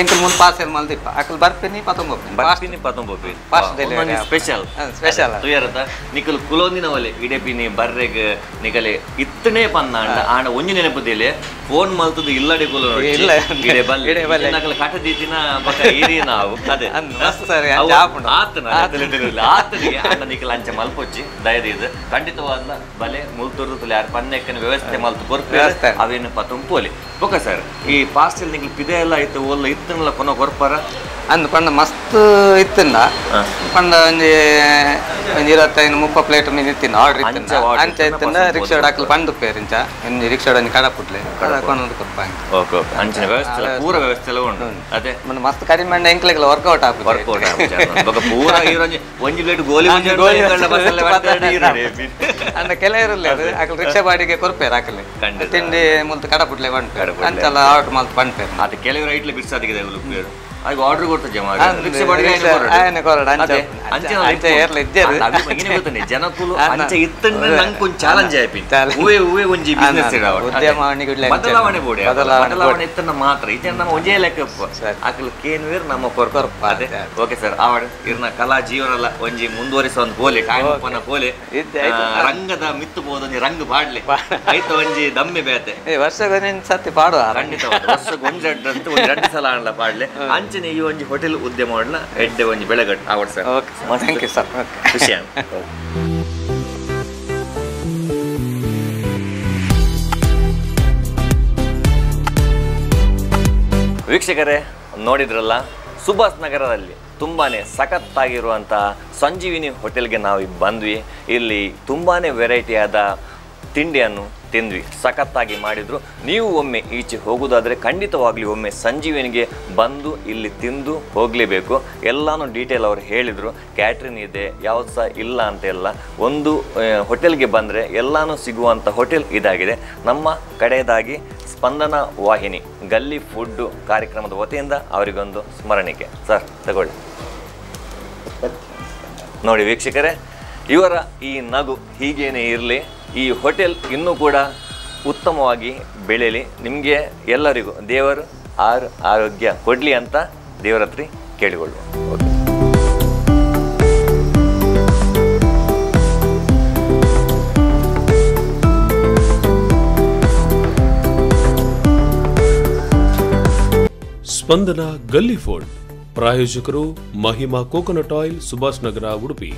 ಎಂಕಲ್ ಮುಂದೆ ಪಾರ್ಸೆಲ್ ಮಲ್ದಿಪ್ಪ ಅಕ್ಲು ಬರ್ಪಿನಿ ಪತೊಂಬೊಪ್ಪಿ ಬರ್ಪಿನಿ ಪತೊಂಬೊಪ್ಪಿ fast delivery special special ತುಯರತ ನಿಕಲ್ ಕುಲೋಂದಿನ ಒಲೆ ಇಡೆಪಿನಿ ಬರ್ರೆಗ್ ನಿಕಲೆ ಇತ್ತನೇ ಪನ್ನ ಅಂಡ ಆಂಡ ಒಂಜಿ ನೆನಪುದಿಲ್ಲ ಫೋನ್ ಮಲ್ತದು ಇಲ್ಲಡೆ ಕುಲೋ ಇಲ್ಲ ಇಡೆ ಬಲ್ಲೆ ಇಡೆ ನಕಲ ಕಟ ದೀತಿನ ಬಕ ಇರಿ ನಾವು ಅದೇ ಸರಿ ಆತನ ಆತನಿಗೆ ಆಂಡ ನಿಕಲ್ ಅಂಚ ಮಲ್ಪೊಚ್ಚಿ ದಯದೀದು ಖಂಡಿತವಾದ ಬಲೆ ಮುಲ್ತುರ್ದು ಯಾರು ಪನ್ನೆಕ್ಕನ ವ್ಯವಸ್ಥೆ ಮಲ್ತು ಕೊರ್ಪೆ ಅವೇನು ಪತುಂಪೋಲಿ ಬೊಕ ಸರ್ ಈ ಪಾರ್ಸೆಲ್ ನಿಕಲ್ ಪಿದೆ ಎಲ್ಲ ಇತ್ತು ಒಲ್ಲ ಇತ್ತನಲ್ಲ ಕೊನ ಕೊರ್ಪಾರ ಅಂದ್ ಪಂಡ ಮಸ್ತ್ ಇತ್ತಿಂದ ಪಂಡ ಒಂಜಿ ಒಂಜಿ 25-30 ಪ್ಲೇಟ್ ಮೀನ್ ಇತ್ತಿನ ಆರ್ಡರ್ ಇತ್ತಿಂದ ಅಂಚ ಇತ್ತಿಂದ ರಿಕ್ಷಾ ಹಾಕಲು ಪಂಡು ಪೇರು ಇಂಚ ಒಂಜಿ ರಿಕ್ಷಾ ಒಂಜಿ ಕಡಪುಡ್ಲೆ ಕಡಕೊಂಡು ಕೊರ್ಪ. ಓಕೆ ಓಕೆ ಅಂಚಿನ ವ್ಯವಸ್ಥೆ ಪೂರ ವ್ಯವಸ್ಥೆ ಎಲ್ಲ ಉಂಟು. ಅದೇ ಮಸ್ತ್ ಕಡಿಮೆ ಅಂಡ ಎಂಕ್ಲೆಗ್ಲ ವರ್ಕೌಟ್ ಆಪುಜಿ. ವರ್ಕೌಟ್ ಆಪುಜಿ ಬೊಕ ಪೂರ ಈರೊಂಜಿ ಒಂಜಿ ಪ್ಲೇಟ್ ಗೋಲಿ ಅಂಡ ಕೆಲವರಲ್ಲಿ ಅಕಲ್ ರಿಕ್ಷಾ ಬಾಡಿಗೆ ಕೊರ್ಪೇರು ಅಕಲೆ ತಿಂಡಿ ಮುಲ್ತ ಕಡಪುಡ್ಲೆ ಪಂಡ್ಪೇರು ಅಂಚಲ ಆರ್ಡರ್ ಮಲ್ತ್ ಪಂಡ್ಪೇರು. ಅದು ಕೆಲವರು ಐಟ್ಲೆ ಬಿರ್ಸಾದಿಗೆ ಉಪ್ಪೇರು ಆಗ ಆರ್ಡರ್ ಕೊಡ್ತ ಜಮ ರಿಕ್ಷಾ ಬಾಡಿಗೆ ಆಯನೆ ಕೊರಡು ಅಂಚ ಅಂಚ ಏರ್ಲ ಇಜ್ಜೆರ್ ಜನಕುಲು ಅಂಚ ಇತ್ತಂಡ ನಂಗೆ ಒಂಜಿ ಚಾಲೆಂಜ್ ಆಯ್ಪಿ ಉವೆ ಉವೆ ಒಂಜಿ ಬಿಸ್ನೆಸ್ ಉದ್ಯಮ ಬದಲಾವಣೆ ಬೋಡಿ ಬದಲಾವಣೆ ಇತ್ತಂಡ ಮಾತ್ರ ಇಜ್ಜೆ ನಮ್ಮ ಒಂಜೇ ಲೆಕ್ಕ ಅಕಲ್ ಕೇನ್ವೇರ್ ನಮ್ಮ ಕೊರ್ಪ. ಅದೇ ಓಕೆ ಸರ್ ಆವಡ್ ಇರ್ನ ಕಲಾ ಜೀವನ ಒಂಜಿ ಮುಂದುವರಿಸ ಒಂದು ಪೋಲೆ ಟೈಮ್ ಪನ ಪೋಲೆ ರಂಗದ ಮಿತ್ತು ಪೋದ ಒಂಜಿ ರಂಗ್ ಪಾಡ್ಲೆ ಐತ ಒಂಜಿ ದಮ್ಮೆ ಬೇತೆ ವರ್ಷಕ್ಕೆ ಸತಿ ಪಾಡುವ ಖಂಡಿತ ವರ್ಷಕ್ಕೆ ಒಂಜಿ ಎರಡು ಸಲ ಆಂಡ್ಲ ಪಾಡ್ಲೆ. ಅಂಚನೆ ಈ ಒಂಜಿ ಹೋಟೆಲ್ ಉದ್ಯಮ ಎಡ್ಡೆ ಒಂಜಿ ಬೆಳಗಟ್ಟು ಆವಡ್ sir. Okay thank you sir. ಖುಷಿ. ವೀಕ್ಷಕರೇ ನೋಡಿದ್ರಲ್ಲ, ಸುಭಾಷ್ ನಗರದಲ್ಲಿ ತುಂಬಾ ಸಖತ್ತಾಗಿರುವಂಥ ಸಂಜೀವಿನಿ ಹೋಟೆಲ್ಗೆ ನಾವು ಬಂದ್ವಿ. ಇಲ್ಲಿ ತುಂಬಾ ವೆರೈಟಿಯಾದ ತಿಂಡಿಯನ್ನು ತಿಂದ್ವಿ, ಸಖತ್ತಾಗಿ ಮಾಡಿದರು. ನೀವು ಒಮ್ಮೆ ಈಚೆ ಹೋಗೋದಾದರೆ ಖಂಡಿತವಾಗಲಿ ಒಮ್ಮೆ ಸಂಜೀವಿನಿಗೆ ಬಂದು ಇಲ್ಲಿ ತಿಂದು ಹೋಗಲೇಬೇಕು. ಎಲ್ಲನೂ ಡೀಟೇಲ್ ಅವರು ಹೇಳಿದರು. ಕ್ಯಾಟ್ರಿನ್ ಇದೆ, ಯಾವುದು ಸಹ ಇಲ್ಲ ಅಂತ ಎಲ್ಲ. ಒಂದು ಹೋಟೆಲ್ಗೆ ಬಂದರೆ ಎಲ್ಲನೂ ಸಿಗುವಂಥ ಹೋಟೆಲ್ ಇದಾಗಿದೆ. ನಮ್ಮ ಕಡೆಯದಾಗಿ ಸ್ಪಂದನ ವಾಹಿನಿ ಗಲ್ಲಿ ಫುಡ್ಡು ಕಾರ್ಯಕ್ರಮದ ವತಿಯಿಂದ ಅವರಿಗೊಂದು ಸ್ಮರಣಿಕೆ ಸರ್ ತಗೊಳ್ಳಿ. ನೋಡಿ ವೀಕ್ಷಕರೇ, ಇವರ ಈ ನಗು ಹೀಗೇನೇ ಇರಲಿ, ಈ ಹೋಟೆಲ್ ಇನ್ನೂ ಕೂಡ ಉತ್ತಮವಾಗಿ ಬೆಳೆಯಲಿ, ನಿಮಗೆ ಎಲ್ಲರಿಗೂ ದೇವರು ಆರೋಗ್ಯ ಕೊಡಲಿ ಅಂತ ದೇವರ ಹತ್ರ ಕೇಳಿಕೊಳ್ಳುವ. ಓಕೆ. ಸ್ಪಂದನ ಗಲ್ಲಿ ಫುಡ್ ಪ್ರಾಯೋಜಕರು ಮಹಿಮಾ ಕೋಕೋನಟ್ ಆಯಿಲ್, ಸುಭಾಷ್ ನಗರ, ಉಡುಪಿ.